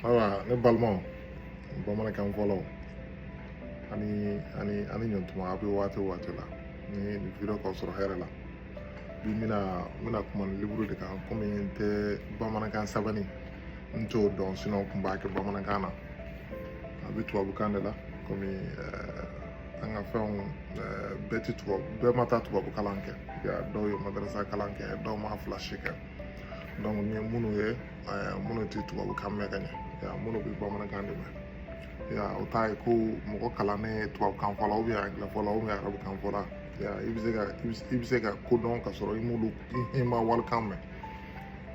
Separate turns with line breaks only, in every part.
Ayiwa, ne balimaw, bamanankan fɔlaw ani ɲɔntuma, a bɛ waati o waati la ni nin video k'aw sɔrɔ hɛrɛ la. Bi n bɛna kuma ni livre de kan. Komi n tɛ bamanankan sɛbɛnni, n t'o dɔn, sinon n kun b'a kɛ bamanankan na. A bɛ tubabukan de la, komi an ka fɛnw bɛɛ tɛ tubabu, bɛɛ ma taa tubabu kalan kɛ. Dɔw ye madarasa kalan kɛ, dɔw ma fila si kɛ. Donc ni minnu ye minnu tɛ tubabukan mɛn ka ɲɛ, minnu bɛ bamanankan de mɛn, o t'a ye ko mɔgɔ kalannen tubabukan fɔla ou bien angilɛ fɔla ou bien arabukan fɔla, i bɛ se ka ko dɔn ka sɔrɔ i m'olu, i ma walikan mɛn.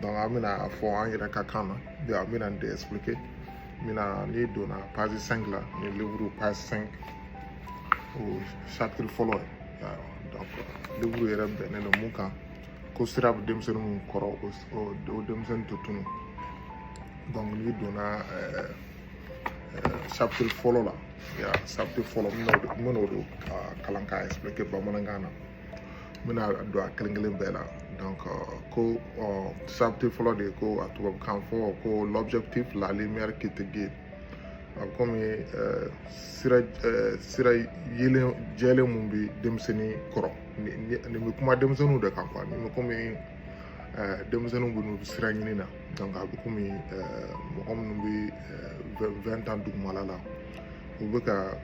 Donc an bɛna a fɔ an yɛrɛ ka kan na. An bɛna nin de expliquer. N bɛna, n'i donna page 5 la, ni livre page 5, o chapitre fɔlɔ ye. Donc livre yɛrɛ bɛnnen don mun kan? Ko sira bɛ denmisɛnnin mun kɔrɔ, o denmisɛnnin tɛ tunu. Donc n'i donna chapitre fɔlɔ la, chapitre fɔlɔ, n bɛna o de kalan k'a expliquer bamanankan na. N bɛna don a kelen kelen bɛɛ la. Donc ko chapitre fɔlɔ de ye ko, a tubabukan fɔ ko "L'objectif, la lumière qui te guide". A bɛ komi sira yelen jɛlen mun bɛ denmisɛnnin kɔrɔ. Nin bɛ kuma denmisɛnninw de kan quoi. Nin bɛ komi denmisɛnninw bɛ n'u sira ɲini na. Donc a bɛ komi mɔgɔ minnu bɛ 20 ans dugumala la, u bɛ ka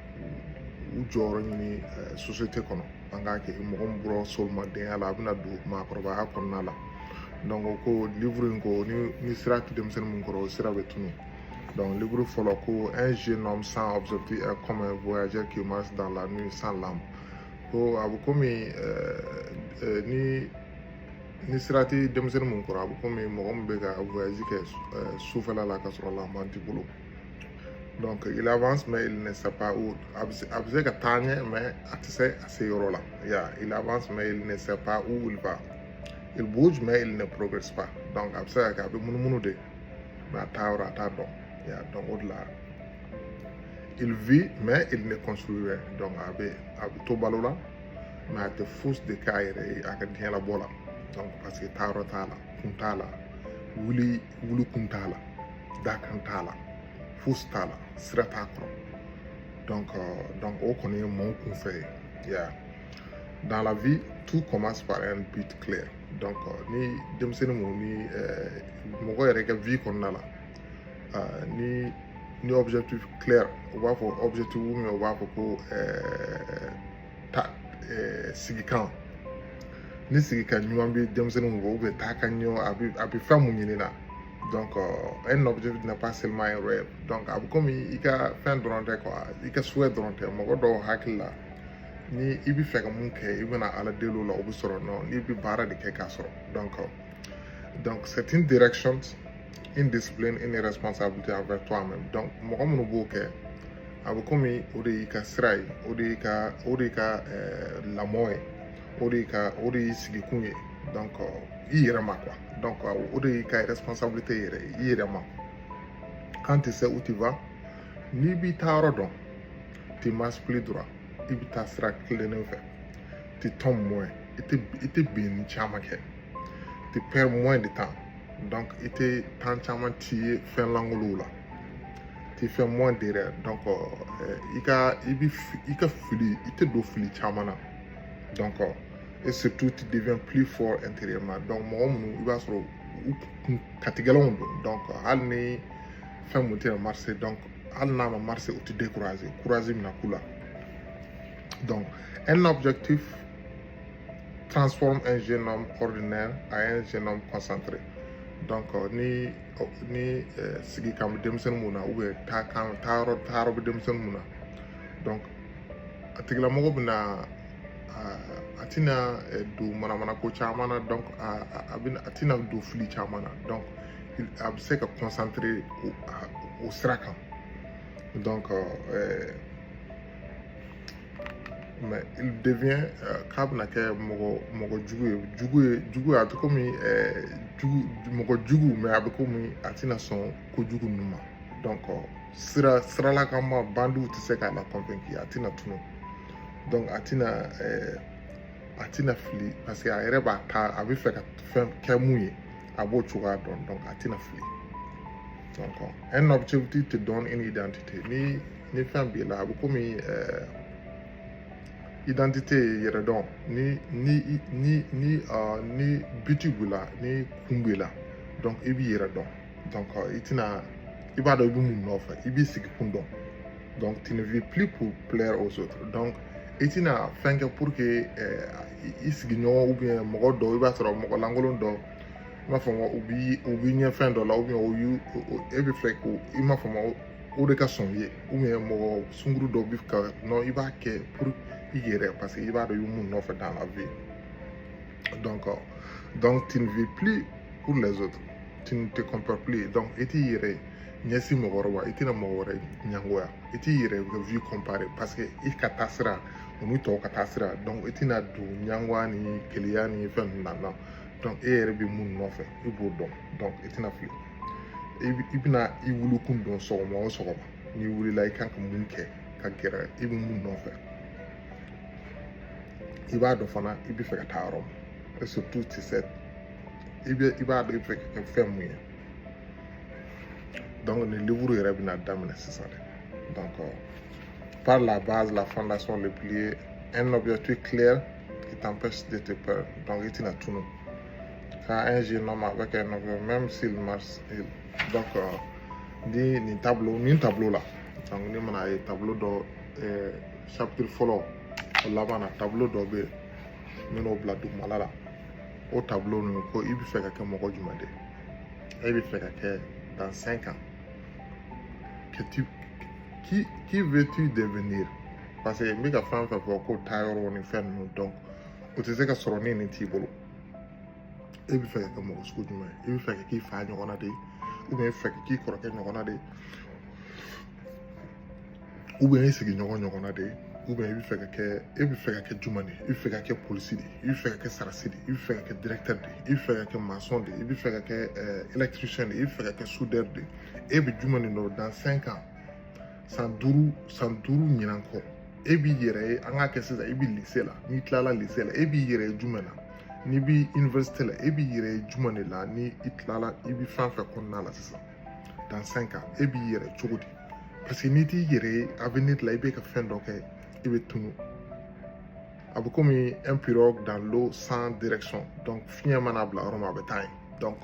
u jɔyɔrɔ ɲini société kɔnɔ. An k'a kɛ mɔgɔ min bɔra solimadenya la, a bɛna don maakɔrɔbaya kɔnɔna la. Donc ko livre in ko ni sira tɛ denmisɛnnin min kɔrɔ, o sira bɛ tunu. Donc livre fɔlɔ ko: "Un jeune homme sans objectif est comme un voyageur qui marche dans la nuit sans lampe." Ko a bɛ komi ni sira tɛ denmisɛnnin mun kɔrɔ, a bɛ komi mɔgɔ min bɛ ka voyage kɛ sufɛla la ka sɔrɔ lampe t'i bolo. Donc il avance, mais il ne sait pas où. A bɛ se ka taa ɲɛ, mais a tɛ se a se yɔrɔ la. Ya, il avance, mais il ne sait pas où il va. Il bouge, mais il ne progresse pas. Donc a bɛ se ka kɛ a bɛ munumunu de, mais a taa yɔrɔ, a t'a dɔn. Ya, donc o de la, il vit, mais il ne construit rien. Donc a bɛ to balo la, mais a tɛ fosi de k'a yɛrɛ ye a ka diɲɛlabɔ la. Donc parce que taayɔrɔ t'a la, kun t'a la, wuli wuli kun t'a la, dakan t'a la, fosi t'a la, sira t'a kɔrɔ. Donc o kɔni ye mɔɔ kunfɛ ye. Ya, dans la vie, tout commence par un but clair. Donc ni denmisɛnnin mun ni mɔgɔ yɛrɛ ka vie kɔnɔna la, ni objectif clair, u b'a fɔ objectif ou bien u b'a fɔ ko ta sigikan, ni sigikan ɲuman bɛ denmisɛnnin mun fɛ, ou bien taa ka ɲɛ, a bɛ fɛn mun ɲini na. Donc un objectif n'est pas seulement un rêve. Donc a bɛ komi i ka fɛn dɔrɔn tɛ quoi, i ka souhait dɔrɔn tɛ. Mɔgɔ dɔw hakili la, ni i bɛ fɛ ka mun kɛ, i bɛna Ala deli o la, o bɛ sɔrɔ. Non, n'i bɛ baara de kɛ k'a sɔrɔ. Donc c'est une direction, une discipline, une responsabilité envers toi-même. Donc mɔgɔ minnu b'o kɛ, a bɛ komi o de y'i ka sira ye, o de y'i ka lamɔ ye, o de y'i sigikun ye. Donc i yɛrɛ ma quoi. Donc o de y'i ka responsabilité yɛrɛ ye i yɛrɛ ma. Quand tu sais où tu vas, n'i b'i taa yɔrɔ dɔn, tu marches plus droit, i bɛ taa sira tilennen fɛ. Tu tombes moins, i tɛ binni caman kɛ. Tu perds moins de temps, donc i tɛ temps caman t'i ye fɛn lankolonw la. Tu fais moins d'erreurs. Donc i ka i bɛ i ka fili, i tɛ don fili caman na. Donc et surtout, tu deviens plus fort intérieurement. Donc mɔgɔ minnu i b'a sɔrɔ u kun katigɛlɛnw don, donc hali ni fɛn mun tɛ marcher, donc hali n'a ma marcher, u tɛ décourager, courage bɛna k'u la. Donc un objectif transforme un jeune homme ordinaire à un jeune homme concentré. Donc ni sigikan bɛ denmisɛnnin mun na, ou bien taakan, taayɔrɔ bɛ denmisɛnnin mun na, donc a tigilamɔgɔ bɛna a tɛna don manamana ko caman na. Donc a bɛna, a tɛna don fili caman na. Donc a bɛ se ka concentrer o sira kan. Donc mais il devient k'a bɛna kɛ mɔgɔ jugu ye, jugu ye, jugu ye. A tɛ komi jugu, mɔgɔ jugu, mais a bɛ komi a tɛna sɔn kojugu ninnu ma. Donc sira siralakama bandiw tɛ se k'a la convaincre, a tɛna tunu. Donc a tɛna fili, parce que a yɛrɛ b'a ta, a bɛ fɛ ka fɛn kɛ mun ye, a b'o cogoya dɔn. Donc a tɛna fili. Donc un objectif te donne une identité. Ni fɛn b'i la, a bɛ komi identité, yɛrɛ dɔn. Ni but b'i la, ni kun b'i la, donc i b'i yɛrɛ dɔn. Donc i tɛna, i b'a dɔn i bɛ mun nɔfɛ, i b'i sigi kun dɔn. Donc tu ne vis plus pour plaire aux autres. Donc i tɛna fɛn kɛ pour que i sigiɲɔgɔn ou bien mɔgɔ dɔw. I b'a sɔrɔ mɔgɔ lankolon dɔ, i m'a fɔ u b'i ɲɛ fɛn dɔ la, ou bien o y'u e bɛ fɛ k'o, i m'a fɔ o de ka sɔn i ye, ou bien mɔgɔ sunkuru dɔ bɛ ka. Non, i b'a kɛ pour i yɛrɛ, parce que i b'a dɔn i bɛ mun nɔfɛ dans la vie. Donc tu ne vis plus pour les autres, tu ne te compares plus. Donc i t'i yɛrɛ ɲɛsin mɔgɔ wɛrɛ ma, i tɛna mɔgɔ wɛrɛ ɲangoya, i t'i yɛrɛ ka vie comparer, parce que i ka taa sira o ni tɔw ka taa sira. Donc i tɛna don ɲangoya ni keleya ni fɛn ninnu na. Non, donc e yɛrɛ bɛ mun nɔfɛ, i b'o dɔn. Donc i tɛna fili, i bɛna i wulikun dɔn. Sɔgɔma o sɔgɔma, n'i wulila, i kan ka mun kɛ ka gɛrɛ, i bɛ mun nɔfɛ, i b'a dɔn fana i bɛ fɛ ka taa yɔrɔ min. Et surtout, tu sais, i b'a dɔn i bɛ fɛ ka kɛ fɛn mun ye. Donc nin livre yɛrɛ bɛna daminɛ sisan dɛ. Donc par la base, la fondation, le pilier, un objectif clair qui t'empêche de te perdre. Donc i tɛna tunu. Quand un jeune homme avec un objectif, même s'il marche il, donc ni nin tableau la, donc ni mana ye tableau dɔ, chapitre fɔlɔ o laban na, tableau dɔ bɛ yen, n bɛn'o bila dugumala la. O tableau ninnu ko i bɛ fɛ ka kɛ mɔgɔ jumɛn de ye, e bɛ fɛ ka kɛ dans 5 ans, que tu qui veux-tu devenir? Parce que n bɛ ka fɛn fɛn fɔ ko taayɔrɔ ni fɛn ninnu, donc o tɛ se ka sɔrɔ ni nin t'i bolo. E bɛ fɛ ka kɛ mɔgɔ sugu jumɛn ye? I bɛ fɛ ka k'i fa ɲɔgɔnna de ye, ou bien i bɛ fɛ ka k'i kɔrɔkɛ ɲɔgɔnna de ye, ou bien i sigiɲɔgɔn ɲɔgɔnna de ye, ou bien i bɛ fɛ ka kɛ, e bɛ fɛ ka kɛ jumɛn de ye? I bɛ fɛ ka kɛ polisi de ye, i bɛ fɛ ka kɛ sarasi de ye, i bɛ fɛ ka kɛ directeur de ye, i bɛ fɛ ka kɛ maçon de ye, i bɛ fɛ ka kɛ électricien de ye, i bɛ fɛ ka kɛ soudeur de ye? E bɛ jumɛn de dɔn dans 5 ans, san 5, san 5 ɲinan kɔ, e b'i yɛrɛ ye? An k'a kɛ sisan, i bɛ lycée la, n'i tilala lycée la, e b'i yɛrɛ ye jumɛn na? N'i bɛ université la, e b'i yɛrɛ ye jumɛn de la? Ni i tilala, i bɛ fɛn fɛn kɔnɔna la sisan, dans 5 ans, e b'i yɛrɛ cogo di? Parce que n'i t'i yɛrɛ ye avenir la, i bɛ ka fɛn dɔ kɛ, i bɛ tunu. A bɛ komi un pirogue dans l'eau sans direction. Donc fiɲɛ mana bila yɔrɔ min, a bɛ taa yen. Donc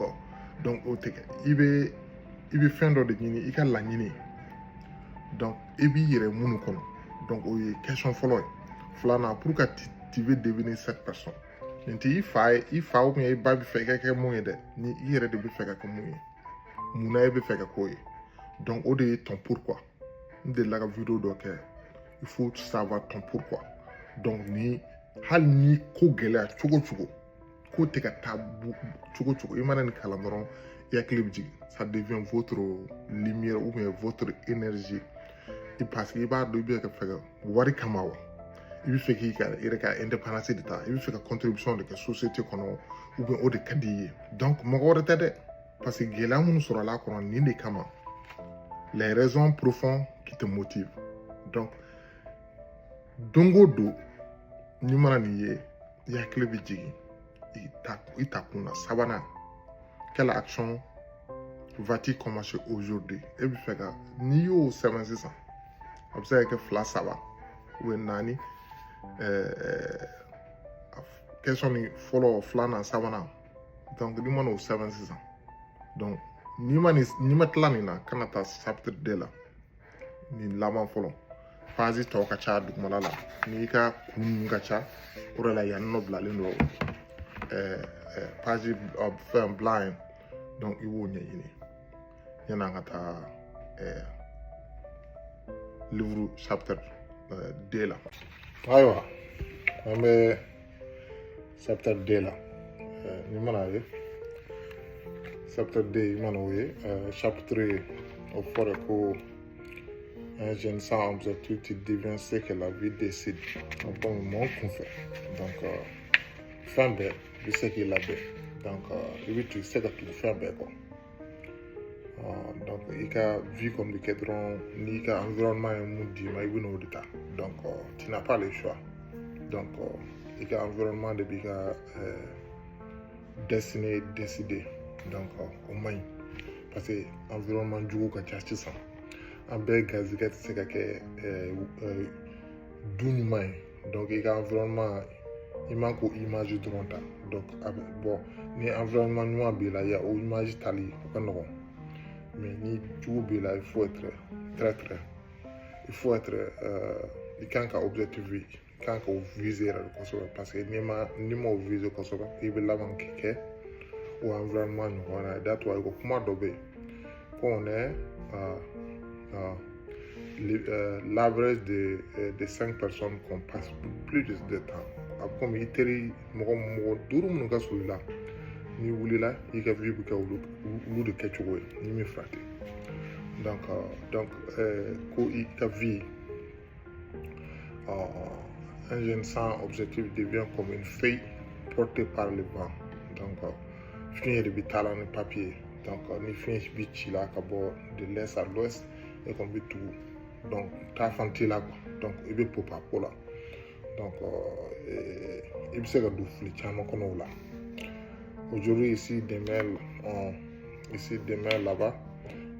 o tɛ kɛ. I bɛ fɛn dɔ de ɲini, i ka laɲini. Donc i b'i yɛrɛ minnu kɔnɔ. Donc o ye question fɔlɔ ye. Filanan, pour que tu veux devenir cette personne, nin tɛ i fa ye, i fa ou bien i ba bɛ fɛ i ka kɛ mun ye dɛ, ni i yɛrɛ de bɛ fɛ ka kɛ mun ye, munna e bɛ fɛ ka k'o ye? Donc o de ye ton pourquoi. N delila ka vidéo dɔ kɛ, il faut savoir ton pourquoi. Donc ni hali ni ko gɛlɛya cogo o cogo, ko tɛ ka taa cogo o cogo, i mana nin kalan dɔrɔn, i hakili bɛ jigin. Ça devient votre lumière ou bien votre énergie, parce que i b'a dɔn i bɛ ka fɛ ka wari kama wa, i bɛ fɛ k'i ka yɛrɛ ka indépendance de ta, i bɛ fɛ ka contribution de kɛ société kɔnɔ, ou bien o de ka di i ye. Donc mɔgɔ wɛrɛ tɛ dɛ, parce que gɛlɛya minnu sɔrɔla a kɔnɔ nin de kama, les raisons profondes qui te motivent. Donc don o don, n'i mana nin ye, i hakili bɛ jigin i ta kun na. Sabanan, quelle action vas-tu commencer aujourd'hui? E bɛ fɛ ka, n'i y'o sɛbɛn sisan, a bɛ se ka kɛ fila, saba ou bien naani, question ni fɔlɔ, filanan, sabanan. Donc n'i mana o sɛbɛn sisan, donc n'i ma nin, n'i ma tila nin na, kana taa chapitre 2 la. Nin laban fɔlɔ, page tɔ ka ca dugumala la, n'i ka kun ninnu ka ca, o de la yan nɔ bilalen don page fɛn blanc ye. Donc i b'o ɲɛɲini yan'an ka taa livre chapitre 2 la. Ayiwa, an bɛ chapitre 2 la. N'i mana ye chapitre 2, i mana o ye chapitre o fɔ de ko un jeune sans objectif, tu deviens ce que la vie décide. Donc mɔgɔ kunfɛ, donc fɛn bɛɛ bɛ se k'i labɛn. Donc i bɛ se ka tugu fɛn bɛɛ kɔ. Donc i ka vie kɔni bɛ kɛ dɔrɔn n'i ka environnement ye mun d'i ma, i bɛ n'o de ta. Donc tu n'as pas le choix. Donc i ka environnement de b'i ka destinée décider. Donc o man ɲi. Parce que environnement jugu ka ca sisan. An bɛɛ garizigɛ tɛ se ka kɛ du ɲuman ye. Donc i ka environnement, i man k'o image dɔrɔn ta. Donc a bɛ bɔn, ni environnement ɲuman b'i la, ya o image tali o ka nɔgɔn. Mais ni jugu b'i la, il faut être très très, il faut être i kan ka objectif, i kan k'o viser yɛrɛ de kosɛbɛ, parce que n'i ma o viser kosɛbɛ, i bɛ laban k'i kɛ o environnement ɲɔgɔn na. Da to a ko kuma dɔ bɛ yen ko on est l'average de cinq personnes qu'on passe plus de temps. A bɛ komi i teri mɔgɔ duuru minnu ka surun i la, n'i wulila, i ka vie bɛ kɛ olu de kɛcogo ye ni min farati. Donc ko i ka vie, un jeune sans objectif devient comme une feuille portée par le vent. Donc fiɲɛ de bɛ taa la ni papier. Donc ni fiɲɛ bi ci la ka bɔ de l'est à l'ouest, e kɔni bɛ tugu. Donc taa fan t'i la quoi. Donc i bɛ popa ko la. Donc i bɛ se ka don fili caman kɔnɔ o la. Aujourd'hui ici, demain ici, demain là-bas.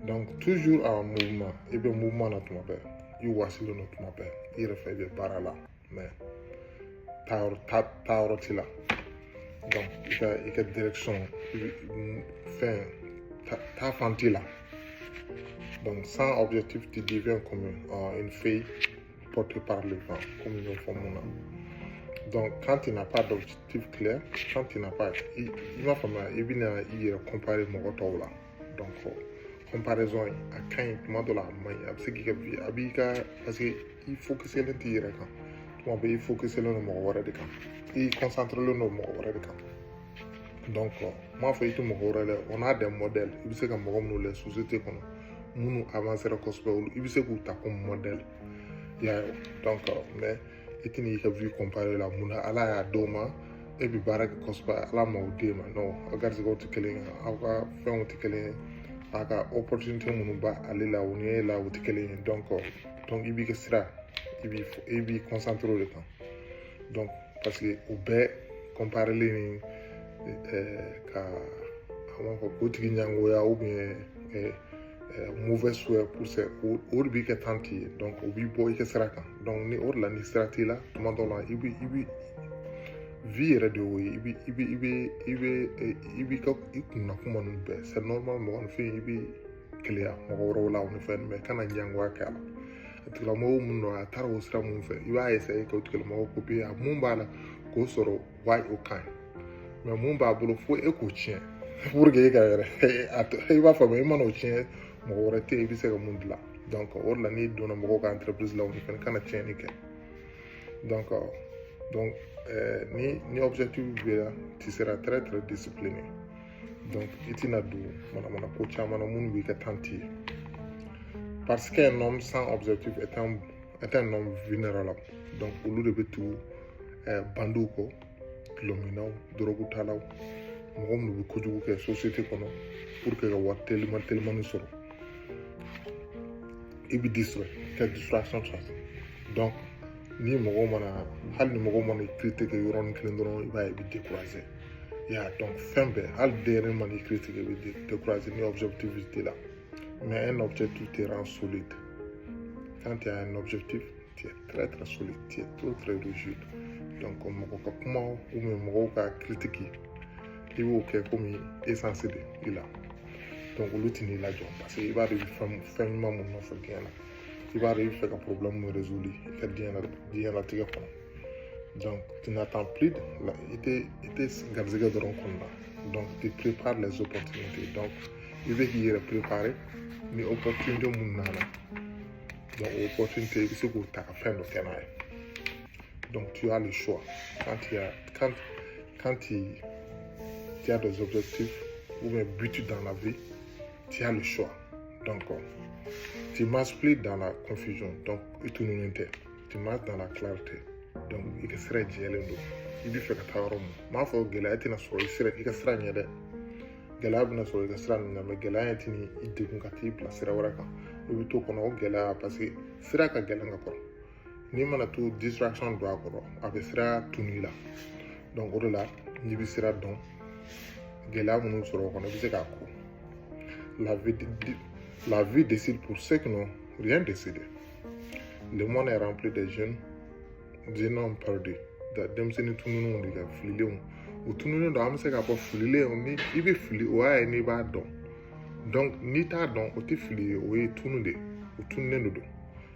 Donc toujours en mouvement. I bɛ mouvement na tuma bɛɛ, i wasilen don tuma bɛɛ, i yɛrɛ fɛ i bɛ baara la, mais taayɔrɔ taayɔrɔ t'i la. Donc i ka direction, i bɛ fɛn taa fan t'i la. Donc sans objectif, tu deviens comme une feuille portée par le vent, comme ils fɔ mun na. Donc quand tu n'as pas d'objectif clair, quand tu n'as pas, i m'a faamuya, i bɛna i yɛrɛ comparer mɔgɔ tɔw la. Donc comparaison a ka ɲi tuma dɔ la, a man ɲi. A bɛ se k'i ka vie, a b'i ka, parce que i focuselen t'i yɛrɛ kan tuma bɛɛ, i focuselen don mɔgɔ wɛrɛ de kan, i concentrelen don mɔgɔ wɛrɛ de kan. Donc n m'a fɔ i tɛ mɔgɔ wɛrɛ lajɛ. On a des modèles, i bɛ se ka mɔgɔ minnu lajɛ société kɔnɔ, minnu avancera kosɛbɛ, olu i bɛ se k'u ta comme modèle, i y'a ye. Donc mais i tɛna i ka vie comparer la. Mun na Ala y'a d'o ma, e bɛ baara kɛ kosɛbɛ, Ala ma o d'e ma? Non, aw garisɛgɛw tɛ kelen ye, aw ka fɛnw tɛ kelen ye, a ka opportunité minnu b'a ale la, o ni e la, o tɛ kelen ye. Donc i b'i ka sira, i b'i concentré o de kan. Donc parce que o bɛɛ compareli ni ka a b'a fɔ k'o tigi ɲangoya ou bien mauvais souhait pour ça, o de b'i kɛ tante ye. Donc o b'i bɔ i ka sira kan. Donc ni o de la, ni sira t'i la, tuma dɔw la, i bi vie yɛrɛ de y'o ye. I bi i bi i bɛ i bɛ i b'i ka i kunna kuma ninnu bɛɛ, c'est normal. Mɔgɔninfin, i bi keleya mɔgɔ wɛrɛw la o ni fɛn, mais kana ɲangoya kɛ a la. A tigilamɔgɔ mun don, a taara o sira mun fɛ, i b'a essayer k'o tigilamɔgɔ copier. A mun b'a la k'o sɔrɔ wa, o ka ɲi, mais mun b'a bolo, fo e k'o tiɲɛ pour que e ka yɛrɛ i b'a faamu. I mana o tiɲɛ, mɔgɔ wɛrɛ tɛ yen i bɛ se ka mun dilan. Donc o de la, n'i donna mɔgɔw ka entreprise la, o ni fɛnɛ kana tiɲɛni kɛ. Donc ni objectif b'i la, tu seras très très discipliné. Donc i tɛna don manamana ko caman na minnu b'i ka temps ye, parce qu'un homme sans objectif est un homme vulnérable. Donc olu de bɛ tugu bandiw kɔ, dɔlɔminnaw, dɔrɔgutalaw, mɔgɔ minnu bɛ kojugu kɛ société kɔnɔ pour que ka wari teliman telimani sɔrɔ. I bɛ distrait, i ka distraction sɔrɔ. Donc ni mɔgɔw mana, hali ni mɔgɔw mana i critiquer yɔrɔnin kelen dɔrɔn, i b'a ye i bɛ décourager i y'a. Donc fɛn bɛɛ, hali denyɛrɛnin mana i critiquer, i bɛ décourager ni objectif t'i la. Mais un objectif te rend solide. Quand tu as un objectif, tu es très très solide, tu es trop très rigide. Donc mɔgɔ ka kuma ou bien mɔgɔw ka critique, i b'o kɛ komi essence de i la. Donc olu tɛ n'i lajɔ, parce que i b'a dɔn i bɛ fɛn ɲuman mun nɔfɛ diɲɛ na, i b'a dɔn i bɛ fɛ ka problème mun résoudre i ka diɲɛ na, diɲɛlatigɛ kɔnɔ. Donc tu n'attends plus la, i tɛ garizigɛ dɔrɔn kɔnɔna. Donc tu prépares les opportunités. Donc i bɛ k'i yɛrɛ préparer ni opportunité mun nana. Donc o opportunité, i bɛ se k'o ta ka fɛn dɔ kɛ n'a ye. Donc tu as le choix. Quand tu as des objectifs ou bien buts dans la vie, tu as le choix. Donc tu marches plus dans la confusion. Donc i tununnen tɛ, tu marches dans la clarté. Donc i ka sira jɛlen don, i bɛ fɛ ka taa yɔrɔ mun. N m'a fɔ gɛlɛya tɛna sɔrɔ i sira, i ka sira ɲɛ dɛ. Gɛlɛya bɛna sɔrɔ i ka sira ninnu na, mais gɛlɛya in tɛna i degun ka t'i bila sira wɛrɛ kan. I bɛ to kɔnɔ o gɛlɛya, parce que sira ka gɛlɛn ka kɔrɔ. N'i mana to distraction don a kɔrɔ, a bɛ sira tunu i la. Donc o de la, n'i bɛ sira dɔn, gɛlɛya minnu sɔrɔ o kɔnɔ, i bɛ se k'a ko. La vie décide pour ceux qui n'ont rien décidé. Le monde est rempli de jeunes, jeunes hommes perdus. Da denmisɛnnin tununnenw de ka fililenw u tununnen don. An bɛ se k'a fɔ fililenw, ni i bɛ fili, o y'a ye n'i b'a dɔn. Donc n'i t'a dɔn, o tɛ fili ye, o ye tunu de, o tununnen de don.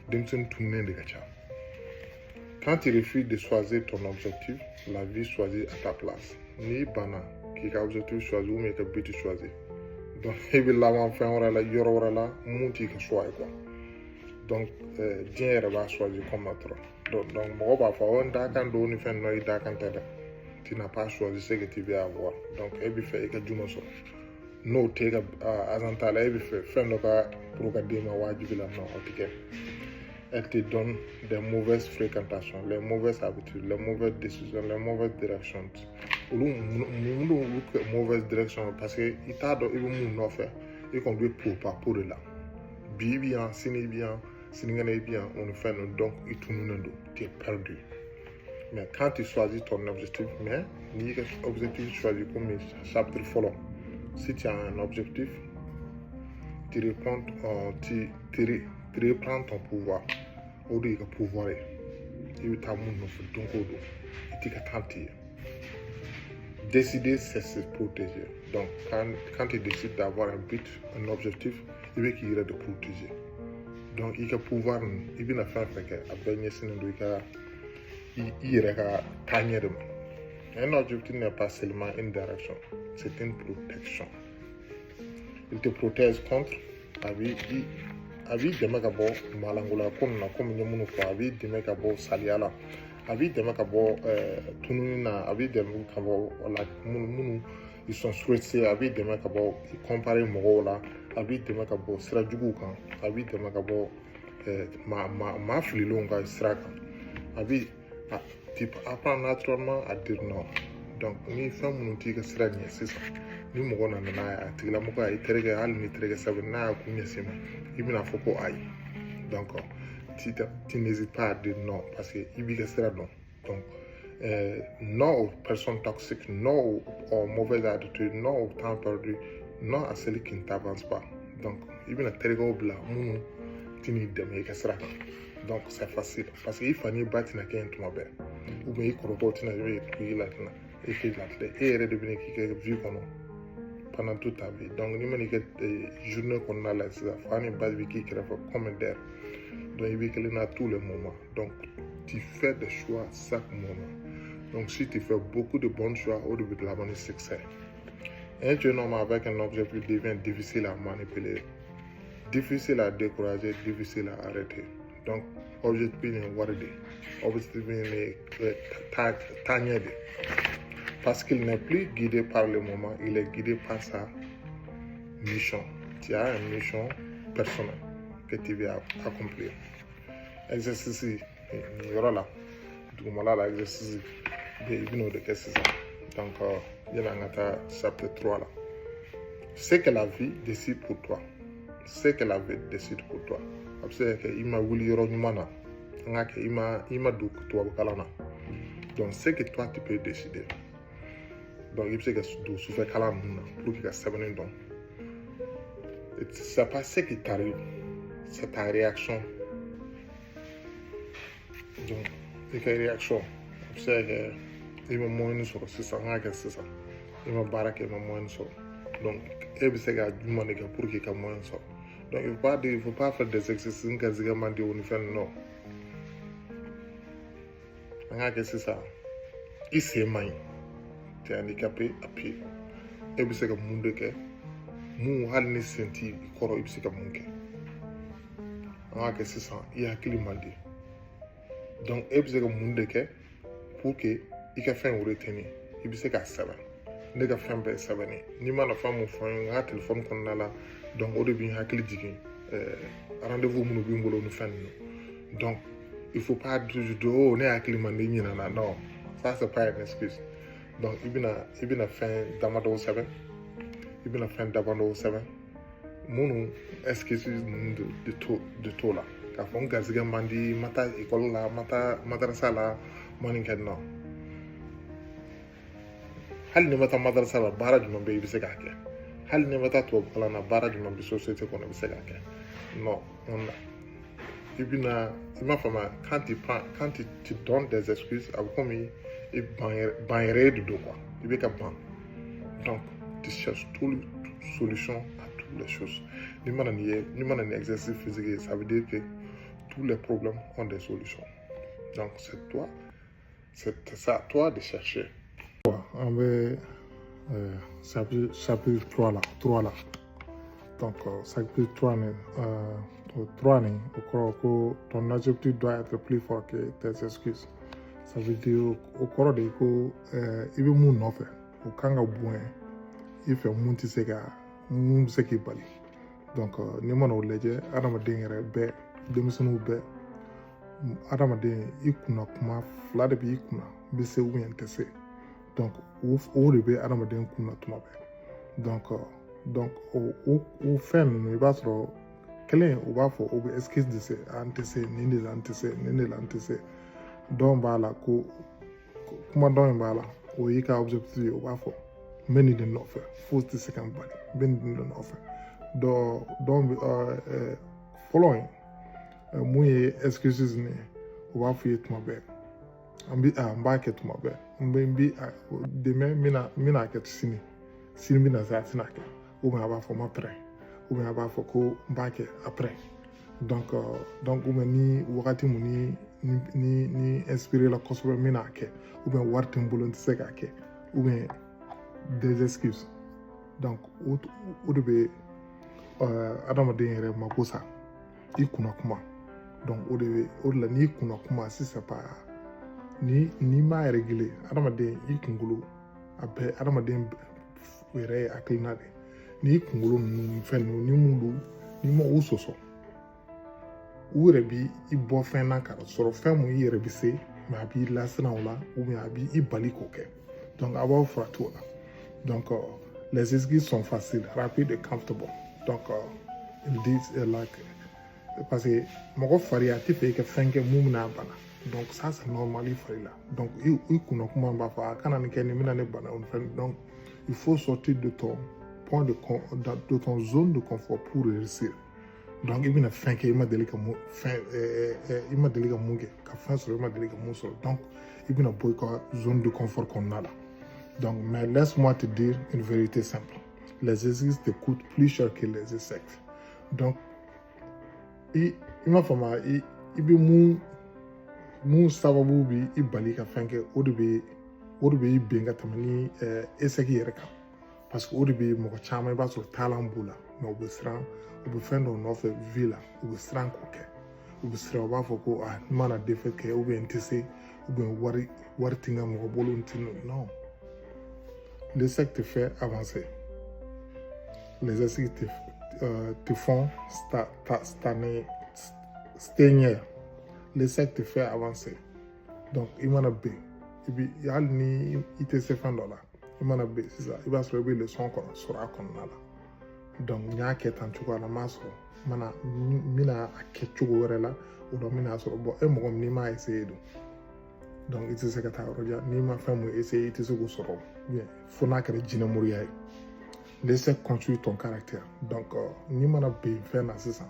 Denmisɛnnin tununnen de ka ca. Quand tu refuses de choisir ton objectif, la vie choisit à ta place. N'i banna k'i ka objectif choisir ou bien i ka but choisir, donc i bɛ laban fɛn wɛrɛ la, yɔrɔ wɛrɛ la, mun t'i ka choix ye quoi. Donc diɲɛ yɛrɛ b'a choisir comme toi. Donc mɔgɔ b'a fɔ o n dakan don ni fɛn ninnu, i dakan tɛ dɛ. Tu n'as pas choisi ce que tu veux avoir. Donc e bɛ fɛ i ka jumɛn sɔrɔ n'o tɛ ka agent la, e bɛ fɛ fɛn dɔ ka pour ka d'e ma wajibi la, non, o tɛ kɛ. Elle te donne des mauvaises fréquentations, les mauvaises habitudes, les mauvaises décisions, les mauvaises directions. Olu mun don, olu kɛ mauvaise direction parce que i t'a dɔn i bɛ mun nɔfɛ. I kɔni bɛ po de la. Bi i bɛ yan, sini i bɛ yan, sinikɛnɛ i bɛ yan, o ni fɛn ninnu. Donc i tununnen don, tu es perdu. Mais quand tu choisis ton objectif, mais n'i y'i ka objectif choisi comme chapitre fɔlɔ, si tu as un objectif, tu réponds, tu reprends ton pouvoir. O de y'i ka pouvoir ye. I bɛ taa mun nɔfɛ don o don, i t'i ka temps tigɛ. Décider, c'est se protéger. Donc quand tu décides d'avoir un but, un objectif, i bɛ k'i yɛrɛ de protéger. Donc i ka pouvoir nin, i bɛna fɛn fɛn kɛ, a bɛɛ ɲɛsinnen don i ka i yɛrɛ ka taaɲɛ de ma. Un objectif n'est pas seulement une direction, c'est une protection. Il te protège contre, a b'i dɛmɛ ka bɔ maalankolon ko ninnu na, komi n ye minnu fɔ. A b'i dɛmɛ ka bɔ saliya la, a b'i dɛmɛ ka bɔ tununi na, a b'i dɛmɛ ka bɔ la minnu ils sont stressés, a b'i dɛmɛ ka bɔ comparer mɔgɔw la, a b'i dɛmɛ ka bɔ sira juguw kan, a b'i dɛmɛ ka bɔ maa fililenw ka sira kan. A b'i a tu apprends naturellement à dire non. Donc ni fɛn minnu t'i ka sira ɲɛ sisan, ni mɔgɔ nana n'a ye, a tigilamɔgɔ a i terikɛ, hali ni terikɛ sɛbɛn n'a y'a kun ɲɛsin ma, i bɛna fɔ ko ayi. Donc tu n'hésites pas à dire non parce que i b'i ka sira dɔn. Donc non aux personnes toxiques, non aux mauvaises attitudes, non au temps perdu, non à celui qui ne t'avance pas. Donc i bɛna terikɛw bila minnu tɛn'i dɛmɛ i ka sira kan. Donc c'est facile parce que i fa n'i ba tɛna kɛ yen tuma bɛɛ, ou bien i kɔrɔkɛw tɛna k'i latina i k'i latigɛ. E yɛrɛ de bɛna k'i ka vie kɔnɔ pendant toute ta vie. Donc n'i mana i ka journée kɔnɔna la sisan, fa ni ba bɛ k'i kɛrɛfɛ combien d'heures? Donc i bɛ kelen na tous les moments. Donc tu fais des choix chaque moment. Donc si tu fais beaucoup de bons choix, o de bɛ laban ni succès. Un jeune homme avec un objectif devient difficile à manipuler, difficile à décourager, difficile à arrêter. Donc objectif ye wari de, objectif ye taaɲɛ de, parce qu'il n'est plus guidé par le moment, il est guidé par sa mission. Tu as une mission personnelle que tu veux accomplir. Exercice nin yɔrɔ la, dugumala la, exercice bɛ, i bɛn'o de kɛ sisan. Donc yanni an ka taa chapitre 3 la, ce que la vie décide pour toi, ce que la vie décide pour toi. A bɛ se ka kɛ i ma wuli yɔrɔ ɲuman na, an k'a kɛ i ma don tubabu kalan na. Donc ce que toi tu peux décider, donc i bɛ se ka don sufɛ kalan ninnu na pour que ka sɛbɛnni dɔn. C'est pas ce qui t'arrive, c'est ta réaction. Donc i ka réaction, a bɛ se ka kɛ i ma moyen sɔrɔ sisan, an k'a kɛ sisan i ma baara kɛ, i ma moyen sɔrɔ. Donc e bɛ se ka jumɛn de kɛ pour que i ka moyen sɔrɔ? Donc il faut pas dire, il faut pas faire des exercices, n garizigɛ man di o ni fɛn ninnu. An k'a kɛ sisan i sen man ɲi, tu es handicapé à pied, e bɛ se ka mun de kɛ mun hali ni sen t'i kɔrɔ, i bɛ se ka mun kɛ? An k'a kɛ sisan i hakili man di, donc e bɛ se ka mun de kɛ pour que i ka fɛn retenir? I bɛ se k'a sɛbɛn. Ne ka fɛn bɛɛ sɛbɛnni, n'i mana fɛn mun fɔ n ye n ka telefɔni kɔnɔna la, donc o de bɛ n hakili jigin rendez-vous minnu bɛ n bolo ni fɛn ninnu. Donc il faut pas toujours dire: oh, ne hakili man di, n ɲinɛna. Non, ça c'est pas une excuse. Donc i bɛna fɛn damadɔw sɛbɛn, i bɛna fɛn damadɔw sɛbɛn minnu excuse ninnu de t'o la, k'a fɔ n garizigɛ man di, n ma taa ekɔli la, n ma taa madarasa la, n ma nin kɛ. Non, hali ni ma taa madarasa la, baara jumɛn bɛ yen i bɛ se k'a kɛ? Hali n'i ma taa tubabu kalan na, baara jumɛn bɛ société kɔnɔ i bɛ se k'a kɛ? Non, on a i bɛna, i m'a faamu, quand tu prends, quand tu donnes des excuses, a bɛ komi i ban yɛrɛ, ban yɛrɛ de don quoi, i bɛ ka ban. Donc tu cherches toutes les solutions à toutes les choses. N'i mana nin ye, n'i mana nin exercice physique ye, ça veut dire que tous les problèmes ont des solutions. Donc c'est toi, c'est à toi de chercher. An bɛ chapitre 3 la, 3 la. Donc chapitre 3 nin, o 3 nin, o kɔrɔ ko ton objectif doit être plus fort que tes excuses. Ça veut dire, o kɔrɔ de ye ko i bɛ mun nɔfɛ, o kan ka bonya i fɛ, mun tɛ se ka, mun bɛ se k'i bali. Donc n'i mana o lajɛ, adamaden yɛrɛ bɛɛ, denmisɛnninw bɛɛ, adamaden i kunna kuma fila de b'i kunna: n bɛ se ou bien n tɛ se. Donc o de bɛ adamaden kunna tuma bɛɛ. Donc o fɛn ninnu, i b'a sɔrɔ kelen, u b'a fɔ o bɛ excuse de se, an tɛ se nin de la, n tɛ se nin de la, n tɛ se. Dɔw b'a la ko kuma dɔn in b'a la, o y'i ka objectif ye. O b'a fɔ n bɛ nin de nɔfɛ, foyi tɛ se ka n bali, n bɛ nin de nɔfɛ. Dɔ dɔw bɛ fɔlɔ in, mun ye excuses nin ye, o b'a f'i ye tuma bɛɛ an bɛ a n b'a kɛ tuma bɛɛ, n bɛ n bi demain, n bɛna kɛ sini, sini bɛna se, a tɛna kɛ, ou bien a b'a fɔ n ma prêt, ou bien a b'a fɔ ko n b'a kɛ après. Donc ou bien ni wagati mun ni inspiré la kosɛbɛ, n bɛna kɛ, ou bien wari tɛ n bolo, n tɛ se k'a kɛ, ou bien des excuses. Donc o de bɛ adamaden yɛrɛ mako sa, i kunna kuma. Donc o de bɛ o de la, n'i kunna kuma sisan, pa ni n'i m'a réguler, adamaden i kunkolo, a bɛɛ adamaden yɛrɛ ye hakilina de ye. N'i kunkolo ninnu fɛn ninnu ni mun don, n'i ma u sɔsɔ, u yɛrɛ bi i bɔ fɛn na ka sɔrɔ fɛn mun i yɛrɛ bɛ se, mais a b'i lasiran o la, ou bien a b'i bali k'o kɛ. Donc a b'aw farati o la. Donc les excuses sont faciles, rapides et comfortable. Donc ils disent like, parce que mɔgɔ fari a tɛ fɛ i ka fɛn kɛ mun bɛna bana. Donc ça, c'est normal i fari la. Donc i kunna kuma b'a fɔ a kana nin kɛ, nin bɛna ne bana o fɛn. Donc il faut sortir de ton point de de ton zone de confort pour réussir. Donc i bɛna fɛn kɛ i ma deli ka mun fɛn, i ma deli ka mun kɛ ka fɛn sɔrɔ, i ma deli ka mun sɔrɔ. Donc i bɛna bɔ i ka zone de confort kɔnɔna la. Donc mais laisse-moi te dire une vérité simple: les excuses te coûtent plus cher que les échecs. Donc i m'a faamu, i bɛ mun sababu bi i bali ka fɛn kɛ, o de bɛ i ben ka tɛmɛ ni échec yɛrɛ kan. Parce que o de bɛ mɔgɔ caman, i b'a sɔrɔ taalan b'u la, mais u bɛ siran, u bɛ fɛn dɔw nɔfɛ vie la, u bɛ siran k'o kɛ, u bɛ siran, u b'a fɔ ko ah, n mana défaite kɛ, ou bien n tɛ se, ou bien wari tɛ n ka mɔgɔ bolo, n tɛ. Non, l'échec te fait avancer, les excuses te font stagner, stagner. L'échec te fait avancer. Donc i mana ben, i bi, hali ni i tɛ se fɛn dɔ la, i mana ben sisan, i b'a sɔrɔ i bɛ leçon kɔnɔ sɔrɔ a kɔnɔna la. Donc n y'a kɛ tan cogoya la, n m'a sɔrɔ, n mana n bɛna a kɛ cogo wɛrɛ la, o la n bɛna sɔrɔ. Bon, e mɔgɔ min n'i m'a essayer dun, donc i tɛ se ka taa yɔrɔ jan. N'i ma fɛn mun essayer, i tɛ se k'o sɔrɔ, fo n'a kɛra jinɛmoriya ye. L'échec construit ton caractère. Donc n'i mana ben fɛn na sisan,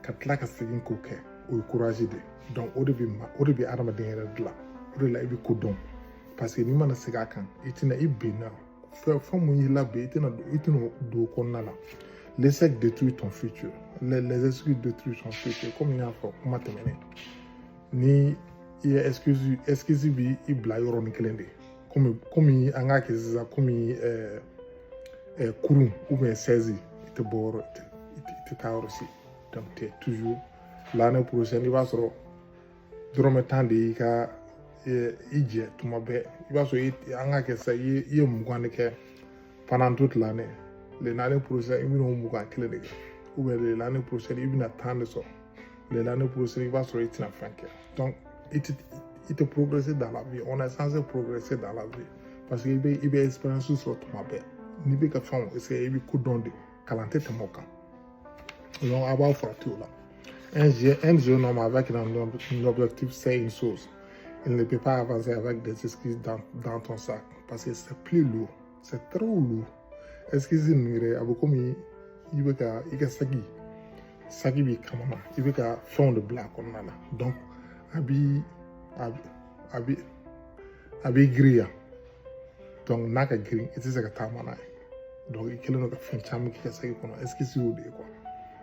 ka tila ka segin k'o kɛ, o ye courage de ye. Donc o de bɛ adamaden yɛrɛ dilan. O de la i bɛ ko dɔn, parce que n'i mana segin a kan, i tɛna i benna fɛn mun y'i labɛn, i tɛna don o kɔnɔna la. L'échec détruit ton futur, les excuses détruisent ton futur. Komi n y'a fɔ kuma tɛmɛnen, ni i ye excuse bi i bila yɔrɔnin kelen de, komi an k'a kɛ sisan, komi kurun ou bien sɛzi, i tɛ bɔ yɔrɔ, i tɛ taa yɔrɔ si. Donc tu es toujours l'année prochaine, i b'a sɔrɔ dɔrɔmɛ 10 de y'i ka i jɛ tuma bɛɛ. I b'a sɔrɔ an k'a kɛ sisan, i ye 20 de kɛ pendant toute l'année. L'année prochaine, i bɛna o 21 de kɛ, ou bien l'année prochaine, i bɛna 10 de sɔrɔ. L'année prochaine, i b'a sɔrɔ i tɛna fɛn kɛ. Donc i tɛ progresser dans la vie. On est censé progresser dans la vie, parce que i bɛ expérience sɔrɔ tuma bɛɛ. N'i bɛ ka fɛnw essayer, i bɛ ko dɔn de, kalan tɛ tɛmɛ o kan. Donc a b'aw farati o la. Un jeune homme avec un objectif sait une chose: il ne peut pas avancer avec des excuses dans ton sac, parce que c'est plus lourd, c'est trop lourd. Excuse ninnu yɛrɛ, a bɛ komi i bɛ ka i ka saki b'i kamana, i bɛ ka fɛnw de bila a kɔnɔna la. Donc a bi a bi a b'i girinya. Donc n'a ka girin, i tɛ se ka taama n'a ye. Donc i kɛlen don ka fɛn caman k'i ka saki kɔnɔ. Excuse y'o de ye quoi.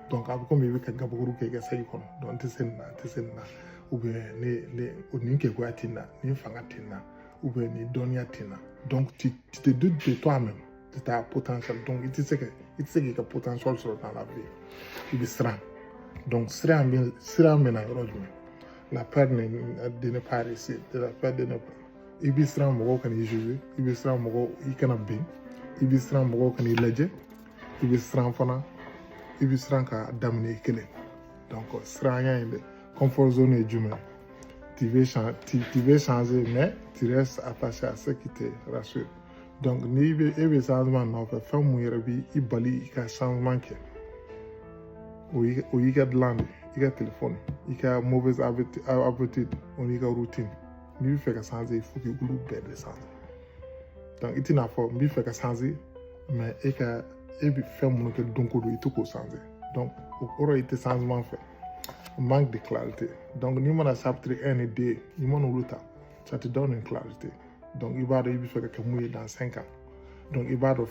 Donc a bɛ komi i bɛ ka gabakuru kɛ i ka saki kɔnɔ. Donc n tɛ se nin na, n tɛ se nin na, ou bien ne nin kɛgoya tɛ n na, nin fanga tɛ n na, ou bien nin dɔnniya tɛ n na. Donc tu te doutes de toi-même, de ta potentiel. Donc i tɛ se k'i ka potentiel sɔrɔ dans la vie. I bɛ siran. Donc siran bɛ na yɔrɔ jumɛn? La peur de ne pas réussir, de la peur de ne pas, i bɛ siran mɔgɔw kana i juger, i bɛ siran mɔgɔw i kana bin, i bɛ siran mɔgɔw kana i lajɛ, i bɛ siran fana, i bɛ siran ka daminɛ i kelen. Donc siranya in dɛ, confort zone ye jumɛn? Tu veux changer, mais tu restes attaché à ce qui te rassure. Donc n'i bɛ e bɛ changement nɔfɛ, fɛn mun yɛrɛ b'i i bali i ka changement kɛ, o y'i ka dilan de, i ka téléphone, i ka mauvaise habitude, o n'i ka routine. N'i bɛ fɛ ka changer, il faut que olu bɛɛ de changer. Donc i tɛna fɔ n bɛ fɛ ka changer, mais e ka e bɛ fɛn minnu kɛ don o don, i tɛ k'o changer. Donc o kɔrɔ, i tɛ changement fɛ. Manque de clarté. Donc n'i mana chapitre 1 ni 2, i mana olu ta, ça te donne une clarté. Donc i b'a dɔn i bɛ fɛ ka kɛ mun ye dans 5 ans. Donc i b'a dɔn,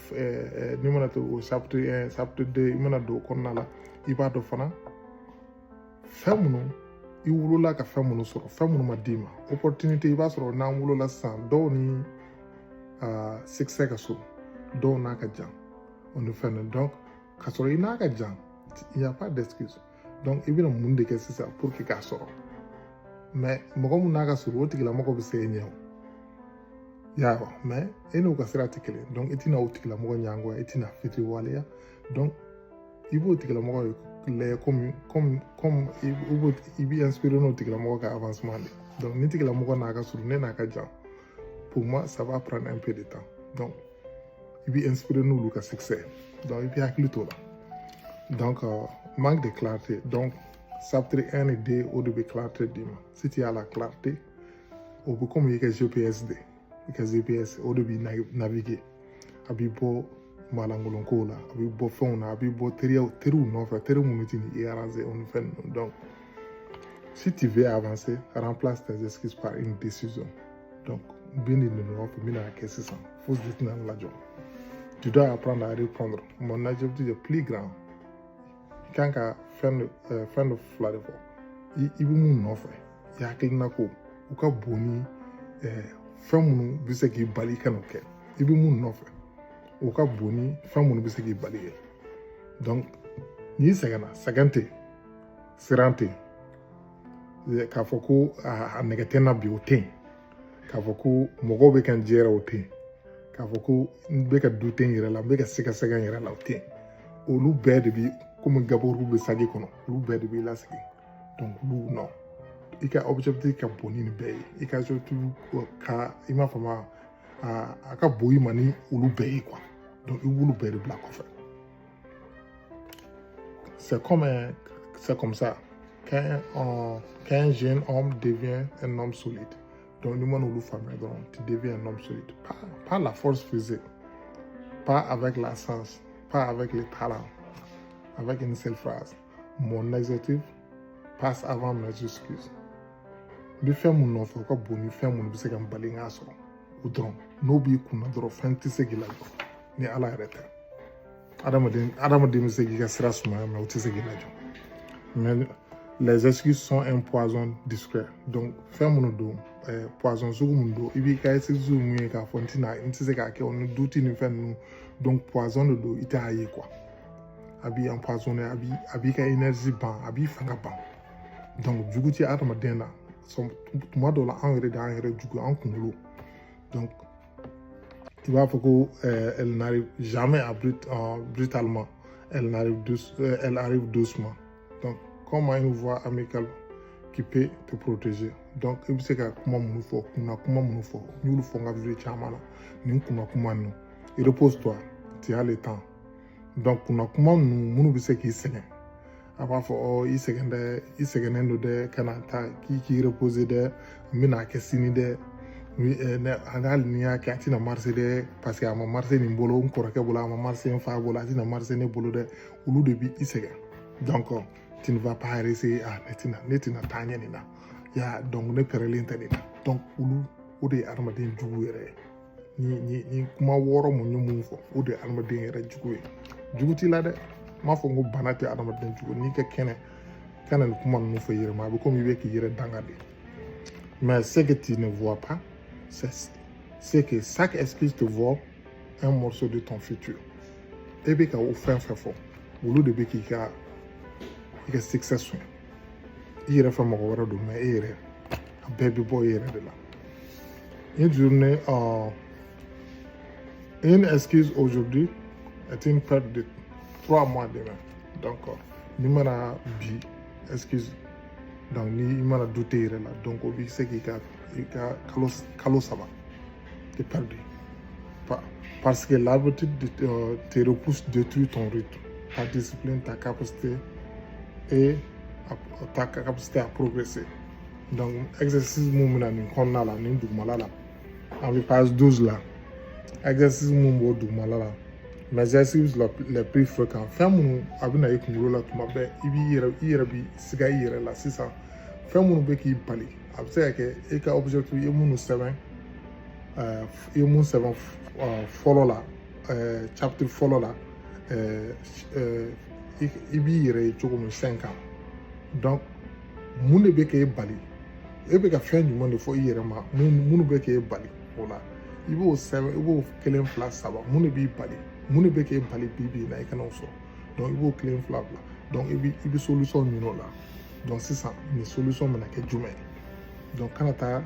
n'i mana to o chapitre 1, chapitre 2, i mana don o kɔnɔna la, i b'a dɔn fana fɛn minnu i wolola ka fɛn minnu sɔrɔ, fɛn minnu ma d'i ma, opportunité. I b'a sɔrɔ n'an wolola sisan, dɔw ni succès ka surun, dɔw n'a ka jan, o ni fɛn ninnu. Donc ka sɔrɔ i n'a ka jan, il n'y a pas d'excuse. Donc i bɛna mun de kɛ sisan pour que k'a sɔrɔ? Mais mɔgɔ mun n'a ka surun, o tigilamɔgɔ bɛ se e ɲɛ o y'a mais e n'o ka sira tɛ kelen. Donc i tɛna o tigilamɔgɔ ɲangoya, i tɛna fitiriwaleya. Donc i b'o tigilamɔgɔ lajɛ comme i b'i inspiré n'o tigilamɔgɔ ka avancement de. Donc ni tigilamɔgɔ n'a ka surun, ne n'a ka jan, pour moi ça va prendre un peu de temps. Donc i b'i inspiré n'olu ka succès. Donc i b'i hakili t'o la. Donc manque de clarté. Donc chapitre 1 et 2, o de bɛ clarté d'i ma. Si tu as la clarté, o bɛ komi i ka GPS de, i ka GPS, o de b'i naviguer. A b'i bɔ malankolon kow la, a b'i bɔ fɛnw na, a b'i bɔ teriyaw, teriw nɔfɛ, teri minnu tɛ n'i arranger, o ni fɛn ninnu. Donc si tu veux avancer, remplace tes excuses par une décision. Donc n bɛ nin de nɔfɛ, n bɛna kɛ sisan, fosi de tɛna n lajɔ. Tu dois apprendre à répondre: mon objectif est plus grand. I kan ka fɛn dɔ fila de fɔ. I bɛ mun nɔfɛ, i hakilina ko u ka bon ni fɛn minnu bɛ se k'i bali i ka n'o kɛ. I bɛ mun nɔfɛ, o ka bon ni fɛn minnu bɛ se k'i bali kɛ. Donc n'i sɛgɛnna, sɛgɛn tɛ yen, siran tɛ yen, k'a fɔ ko a nɛgɛ tɛ n na bi, o tɛ yen, k'a fɔ ko mɔgɔw bɛ ka n jɛra, o tɛ yen, k'a fɔ ko n bɛ ka douter n yɛrɛ la, n bɛ ka sɛgɛsɛgɛ n yɛrɛ la, o tɛ yen. Olu bɛɛ de bi komi gabakuru bɛ saki kɔnɔ, olu bɛɛ de b'i lasigi. Donc olu non, i ka objectif ka bon ni nin bɛɛ ye. I ka objectif ka, i m'a faamu, a ka bon i ma ni olu bɛɛ ye quoi. Donc i b'olu bɛɛ de bila kɔfɛ. C'est comme ça qu'un jeune homme devient un homme solide. Donc ni mana olu faamuya dɔrɔn, tu deviens un homme solide, pas la force physique, pas avec la science, pas avec le talent, avec une seule phrase: mon objectif passe avant mes excuses. N bɛ fɛn mun nɔfɛ, o ka bon ni fɛn minnu bɛ se ka n bali n k'a sɔrɔ. O dɔrɔn, n'o b'i kunna dɔrɔn, fɛn tɛ se k'i lajɔ ni Ala yɛrɛ tɛ. Adamaden, adamaden bɛ se k'i ka sira sumaya, mais o tɛ se k'i lajɔ. Mais les excuses sont un poison discret. Donc fɛn minnu don, poison sugu mun don, i b'i ka excuse mun ye k'a fɔ n tɛna, n tɛ se k'a kɛ, o ni doute ni fɛn ninnu. Donc poison de don, i t'a ye quoi. A b'i empoisonner, a b'i ka énergie ban, a b'i fanga ban. Donc jugu tɛ adamaden na. Tuma dɔw la, anw yɛrɛ de y'an yɛrɛ jugu, an kunkolo. Donc i b'a fɔ ko elle n'arrive jamais à brutalement, elle arrive doucement. Donc comme une voix amicale qui peut te protéger. Donc i bɛ se ka kuma minnu fɔ, kunna kuma minnu fɔ, n y'olu fɔ n ka vidéo caman na, nin kunna kuma ninnu: repose-toi, tu as le temps. Donc kunna kuma ninnu minnu bɛ se k'i sɛgɛn, a b'a fɔ ɔ i sɛgɛn dɛ, i sɛgɛnnen don dɛ, ka na taa k'i reposer dɛ, n bɛna kɛ sini dɛ. Hali n'i y'a kɛ, a tɛna marcher dɛ, parce que a ma marcher nin bolo, n kɔrɔkɛ bolo, a ma marcher n fa bolo, a tɛna marcher ne bolo dɛ. Olu de b'i sɛgɛn. Donc tu ne vas pas réussir. Ah, ne tɛna taa ɲɛ nin na ya. Donc ne pɛrɛlen tɛ nin na. Donc olu, o de ye adamaden jugu yɛrɛ ye. Ni kuma wɔɔrɔ mun ye mun fɔ, o de ye adamaden yɛrɛ jugu ye. Jugu t'i la dɛ. N m'a fɔ n ko bana tɛ adamaden jugu. N'i ka kɛnɛ kana nin kuma ninnu fɔ i yɛrɛ ma, a bɛ komi i bɛ k'i yɛrɛ danga de. Mais ce que tu ne vois pas, c'est que chaque excuse te vole un morceau de ton futur. E bɛ ka o fɛn fɛn fɔ, olu de bɛ k'i ka i ka succès sɔn i yɛrɛ fɛ. Mɔgɔ wɛrɛ don, mais e yɛrɛ, a bɛɛ bɛ bɔ i yɛrɛ de la. Une journée, une excuse aujourd'hui est une perte de 3 mois demain. Donc n'i mana bi excuse, donc ni i mana douter i yɛrɛ la, donc o bɛ se k'i ka i ka kalo 3 de perdu, parce que l'habitude de te repousse détruit ton rythme, ta discipline, ta capacité et ta capacité à progresser. Donc exercice mun bɛna nin kɔnɔna la, nin dugumala la, an bɛ page 12 la, exercice mun b'o dugumala la, mais exercice les plus fréquents, fɛn minnu a bɛ na i kunkolo la tuma bɛɛ, i b'i yɛrɛ, i yɛrɛ bi siga i yɛrɛ la sisan, fɛn minnu bɛ k'i bali, a bɛ se ka kɛ e ka objectif i ye minnu sɛbɛn, i ye mun sɛbɛn fɔlɔ la, chapitre fɔlɔ la, i b'i yɛrɛ ye cogo min 5 ans. Donc mun de bɛ k'e bali? E bɛ ka fɛn jumɛn de fɔ i yɛrɛ ma minnu bɛ k'e bali o la? I b'o sɛbɛn, i b'o kelen, fila, saba. Mun de b'i bali? Mun de bɛ k'e bali bi bi in na i kana o sɔrɔ? Donc i b'o kelen, fila bila. Donc i bɛ solution ɲini o la. Donc sisan nin solution bɛna kɛ jumɛn ye? Donc kana taa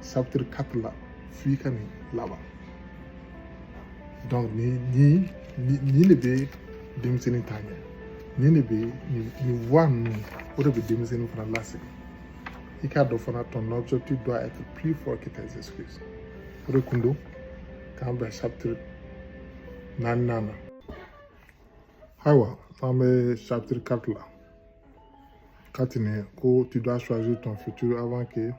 chapitre 4 la f'i ka nin laban. Donc nin de bɛ denmisɛnnin taa ɲɛ, nin de bɛ nin voie ninnu, o de bɛ denmisɛnnin fana lasigi. I k'a dɔn fana, ton objectif doit être plus fort que tes excuses. O de kun don k'an bɛn chapitre naaninan na. Ayiwa, an bɛ chapitre 4 la. 4 nin ko tu dois choisir ton futur avant que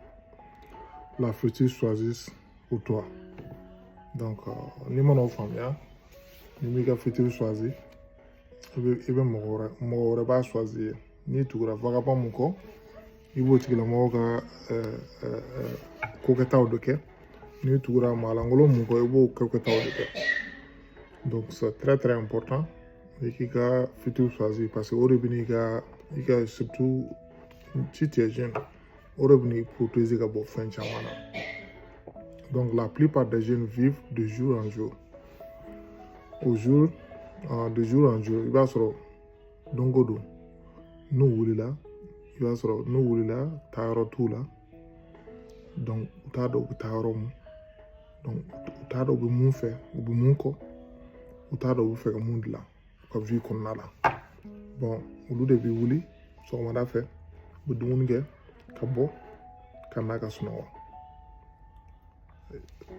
la future choisisse pour toi. Donc n'i mana o faamuya, n'i m'i ka futur choisi, i bɛ mɔgɔ wɛrɛ b'a choisi. N'i tugura vagabond mun kɔ, i b'o tigilamɔgɔ ka kokɛtaw de kɛ. N'i tugura maalankolon mun kɔ, i b'o kokɛtaw de kɛ. Donc c'est très très important i k'i ka futur choisi, parce que o de bɛ n'i ka i ka, surtout si tu es jeune, o de bɛ n'i protéger ka bɔ fɛn caman na. Donc la plupart des jeunes vivent de jour en jour, au jour de jour en jour. I b'a sɔrɔ don o don n'u wulila, i b'a sɔrɔ n'u wulila, taayɔrɔ t'u la. Donc u t'a dɔn u bɛ taa yɔrɔ mun. Donc u t'a dɔn u bɛ mun fɛ, u bɛ mun kɔ, u t'a dɔn u bɛ fɛ ka mun dilan u ka vie kɔnɔna la. Bon, olu de bɛ wuli sɔgɔmada fɛ, u bɛ dumuni kɛ, ka bɔ ka n'a ka sunɔgɔ,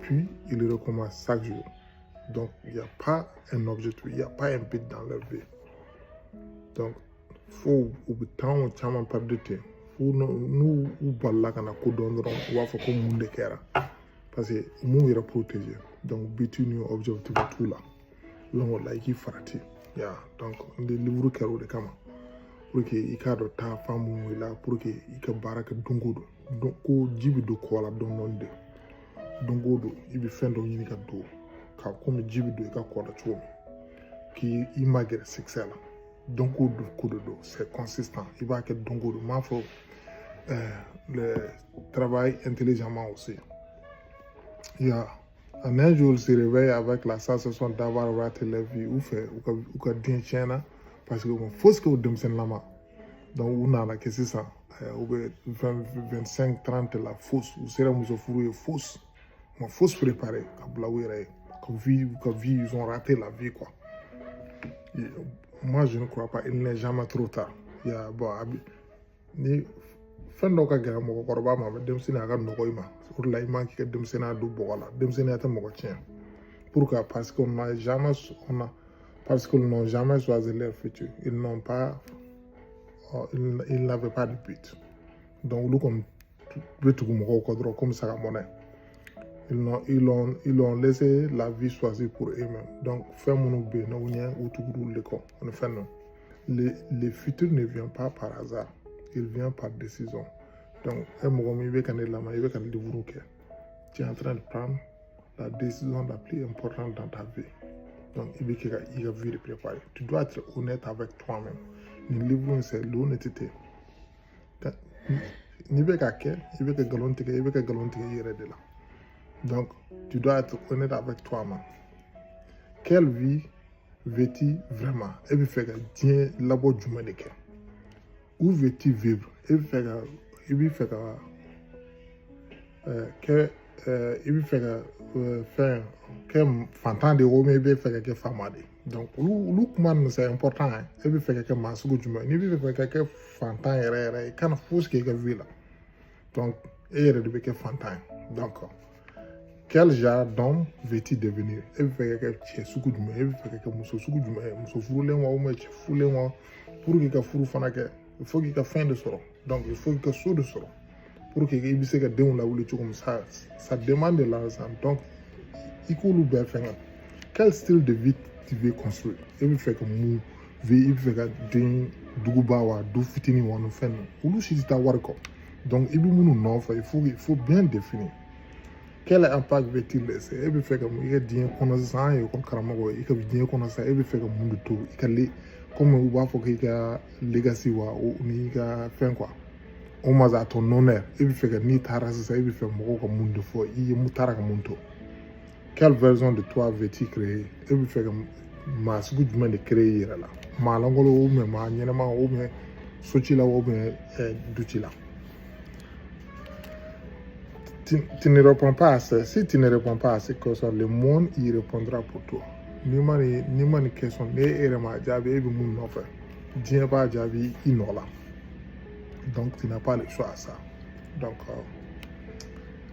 puis ils recommencent chaque jour. Donc il n'y a pas un objectif, il n'y a pas un but dans leur vie. Donc fo u bɛ temps caman perdre ten, fo n'u u balila ka na ko dɔn dɔrɔn, u b'a fɔ ko mun de kɛra, parce que u m'u yɛrɛ protéger. Donc but ni objectif t'u la. Donc o la i k'i farati ya. Donc n de livre kɛra o de kama, pour que i k'a dɔn taa fan mun b'i la, pour que i ka baara kɛ don o don. Ko ji bɛ don kɔ la dɔɔni dɔɔni de. Don o don i bɛ fɛn dɔ ɲini ka don ka komi ji bɛ don i ka kɔ la cogo min, k'i i magɛrɛ succès la. Don o don ko de don, c'est consistant, i b'a kɛ don o don. N m'a fɔ le travail intelligemment aussi. Ya, en un jour, il se réveille avec la sensation d'avoir raté leur vie. U fɛ u ka den tiɲɛna, parce que u ma fosi kɛ o denmisɛnninlama. Donc u nana kɛ sisan, u bɛ 20, 25, 30 la, fosi. U sera muso furu ye, fosi. U ma fosi préparé ka bila u yɛrɛ ye ka vie. Ils ont raté la vie, quoi. Et moi, je ne crois pas, il n'est jamais trop tard. Ya, bon, a bi ni fɛn dɔw ka gɛlɛn mɔgɔkɔrɔba ma, mais denmisɛnnin a ka nɔgɔ i ma. O de la i man k'i ka denmisɛnninya don bɔgɔ la. Denmisɛnninya tɛ mɔgɔ tiɲɛ. Pourquoi? Parce qu'on n'a jamais on a parce qu'ils n'ont jamais choisi leur futur. Ils n'ont pas ils n'avaient pas de but. Donc olu kɔni bɛ tugu mɔgɔw kɔ dɔrɔn komi saga mɔnɛ. Ils ont laissé la vie choisir pour eux-mêmes. Donc fɛn minnu bɛ yen n'u ɲɛ u tugur'olu de kɔ o ni fɛn ninnu. Le futur ne vient pas par hasard, il vient par décision. Donc e mɔgɔ min i bɛ ka ne lamɛn, i bɛ ka livre kɛ, tu es en train de prendre la décision la plus importante dans ta vie. Donc i bɛ kɛ ka i ka vie de préparer. Tu dois être honnête avec toi-même. Nin livre in, c'est l'honnêteté. N'i bɛ ka kɛ, i bɛ ka nkalon tigɛ, i bɛ ka nkalon tigɛ i yɛrɛ de la. Donc tu dois être honnête avec toi-même. Quelle vie veux-tu vraiment? E bɛ fɛ ka diɲɛ labɔ jumɛn de kɛ? Où veux-tu vivre? E bɛ fɛ ka i bɛ fɛ ka kɛ i bɛ fɛ ka fɛn kɛ fantan de ye ou bien i bɛ fɛ ka kɛ faama de ye? Donc olu kuma ninnu, c'est important hein. E bɛ fɛ ka kɛ maa sugu jumɛn? N'i bɛ fɛ ka kɛ fantan yɛrɛ yɛrɛ ye, i kana fosi kɛ i ka vie la. Donc e yɛrɛ de bɛ kɛ fantan ye. Donc quel genre d'homme veux-tu devenir? E bɛ fɛ ka kɛ cɛ sugu jumɛn? E bɛ fɛ ka kɛ muso sugu jumɛn ye? Muso furulen wa ou bien cɛ furulen wa? Pour que i ka furu fana kɛ, il faut k'i ka fɛn de sɔrɔ. Donc il faut k'i ka so de sɔrɔ pour que i bɛ se ka denw lawuli cogo min. Ça demande de l'argent. Donc i k'olu bɛɛ fɛngɛ. Quel style de vie tu veux construire? E bɛ fɛ ka mun vie? I bɛ fɛ ka den duguba wa, du fitinin wa, ni fɛn ninnu, olu si tɛ taa wari kɔ. Donc i bɛ minnu nɔfɛ, il faut bien définir. Quel impact veux-tu laisser? E bɛ fɛ ka mun i ka diɲɛ kɔnɔ sisan? An ye école karamɔgɔ ye. I ka diɲɛ kɔnɔ sisan, e bɛ fɛ ka mun de to i ka le, komi u b'a fɔ k'i ka legacy wa, o n'i ka fɛn quoi, hommage à ton honneur. E bɛ fɛ ka n'i taara sisan, e bɛ fɛ mɔgɔw ka mun de fɔ i ye, mun taara ka mun to? Quelle version de toi veux-tu créer? E bɛ fɛ ka maa sugu jumɛn de créer i yɛrɛ la? Maa lankolon ou bien maa ɲɛnama ou bien soci la ou bien duci la? Tu ne réponds pas à ça. Si tu ne réponds pas à ces questions, le monde y répondra pour toi. N'i ma nin question, ne e yɛrɛ m'a jaabi, e bɛ mun nɔfɛ, diɲɛ b'a jaabi i nɔ la. Donc tu n'as pas le choix à ça. Donc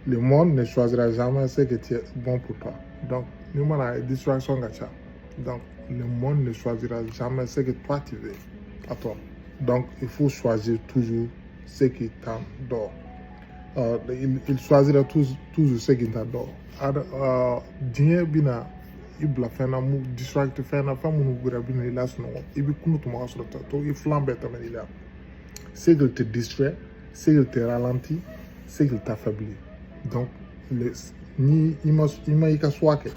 le monde ne choisira jamais ce qui est bon pour toi. Donc n'i mana distraction ka ca. Donc le monde ne choisira jamais ce que toi tu veux à toi. Donc il faut choisir toujours ce qui t'endort. Il choisira toujours ce qui t'endort. Diɲɛ bɛna i bila fɛn na, mu distract fɛn na, fɛn minnu yɛrɛ bɛna i lasunɔgɔ, i bɛ kunu tuma ka sɔrɔ to i filan bɛɛ tɛmɛ i la. Ce qui te distrait, ce qui te ralentit, ce qui t'affaiblit. Donc ni i ma i ka choix kɛ,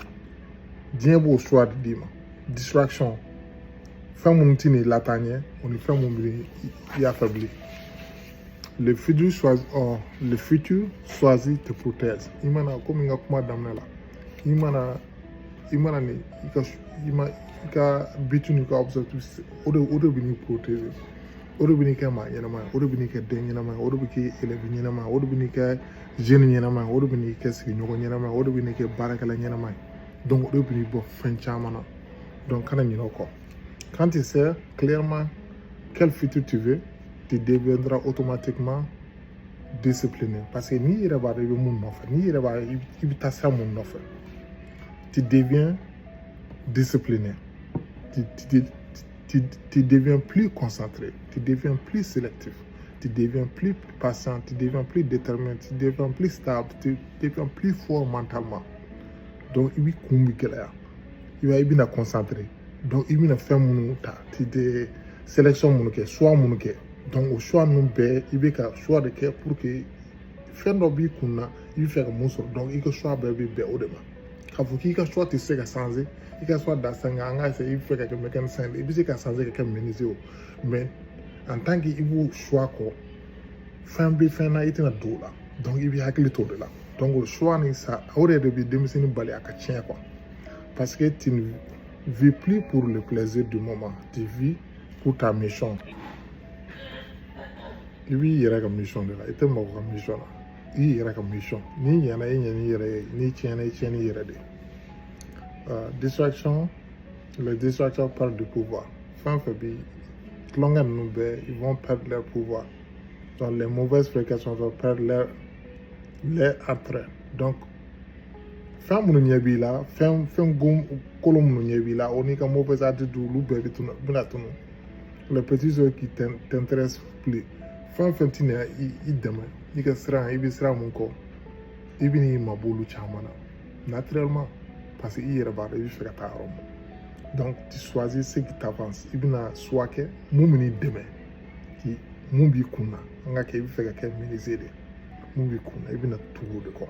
diɲɛ b'o choix de d'i ma. Distraction, fɛn minnu tɛ n'i lataa ɲɛ, o ni fɛn minnu bɛ i affaibli. Le futur choisi, oh, le futur choisi te protège. I mana komi n ka kuma daminɛ la, i mana ni i ka i ma i ka but n'i ka objectif, o de bɛ n'i protéger, o de bɛ n'i kɛ maa ɲɛnama ye, o de bɛ n'i kɛ den ɲɛnama ye, o de bɛ kɛ élève ɲɛnama ye, o de bɛ n'i kɛ jeune ɲɛnama ye, o de bɛ n'i kɛ sigiɲɔgɔn ɲɛnama ye, o de bɛ n'i kɛ baarakɛla ɲɛnama ye. Donc o de bɛ n'i bɔ fɛn caman na. Donc kana ɲinɛ o kɔ. Quand tu sais clairement quel futur tu veux, tu deviendras automatiquement discipliné, parce que n'i yɛrɛ b'a dɔn i bɛ mun nɔfɛ, n'i yɛrɛ b'a dɔn i bɛ taa sira mun nɔfɛ, tu deviens discipliné, tu deviens plus concentré, tu deviens plus sélectif, tu deviens plus patient, tu deviens plus déterminé, tu deviens plus stable, tu deviens plus fort mentalement. Donc i b'i kun bɛ gɛlɛya, i b'a ye, i bɛna concentré. Donc i bɛna fɛn minnu ta, tu tɛ sélection minnu kɛ, choix minnu kɛ, donc o choix ninnu bɛɛ, i bɛ ka choix de kɛ pour que fɛn dɔ b'i kun na, i bɛ fɛ ka mun sɔrɔ. Donc i ka choix bɛɛ bɛ bɛn o de ma. K'a fɔ k'i ka choix tɛ se ka changer, i ka choix da san an ka i bɛ fɛ ka kɛ mécanicien de, i bɛ se ka changer ka kɛ menuisier o, mais en tant que i b'o choix kɔ, fɛn bɛ fɛn na, i tɛna don o la. Donc i bɛ hakili to o de la. Donc o choix nin sa, o de bɛ denmisɛnnin bali a ka tiɲɛ quoi, parce que tu ne vis plus pour le plaisir du moment, tu vis pour ta mission. I b'i yɛrɛ ka mission de la, i tɛ mɔgɔ ka mission na, i yɛrɛ ka mission. N'i ɲɛna, i ɲɛn'i yɛrɛ ye, n'i tiɲɛna, i tiɲɛn'i yɛrɛ de ye. Distraction, les distractions perdent du pouvoir. Fɛn fɛn bi tulonkɛ ninnu bɛɛ, ils vont perdre leur pouvoir. Donc les mauvaises fréquentations vont perdre leur attrait. Donc fɛn minnu ɲɛ b'i la, fɛn kolon minnu ɲɛ b'i la, o n'i ka mauvaise attitude, olu bɛɛ bɛ tunu, bɛna tunu. Les petites choses qui t'intéressent plus, fɛn fɛn tɛna i dɛmɛ i ka sira, i bɛ sira mun kɔ. I bɛ n'i mabɔ olu caman na naturellement, parce que i yɛrɛ b'a dɔn i bɛ fɛ ka taa yɔrɔ min. Donc tu choisis ce qui t'avance. I bɛna choix kɛ mun bɛ n'i dɛmɛ k'i mun b'i kun na. An ka kɛ i bɛ fɛ ka kɛ menuisier de ye, mun b'i kun na, i bɛna tugu o de kɔ.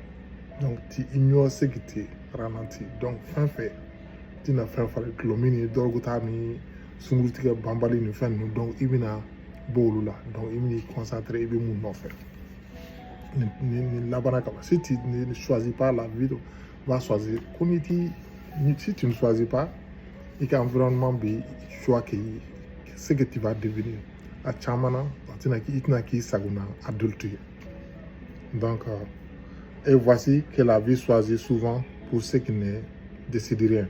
Donc tu ignores ce qui te ralentit. Donc fɛn fɛn tɛna fɛn falen, dɔlɔmin ni drogue ta ni sunkurutigɛ banbali ni fɛn ninnu, donc i bɛna bɔ olu la. Donc i bɛn'i concentrer i bɛ mun nɔfɛ. Nin labanna ka ban. Si tu ne choisis pas, la vie va choisir. Ko n'i ti, si tu ne choisis pas, i ka environnement bɛ choix kɛ i ce que tu vas devenir. A caman na, a tɛna i tɛna k'i sagona adulte ye. Donc et voici que la vie choisit souvent pour ceux qui ne décident rien,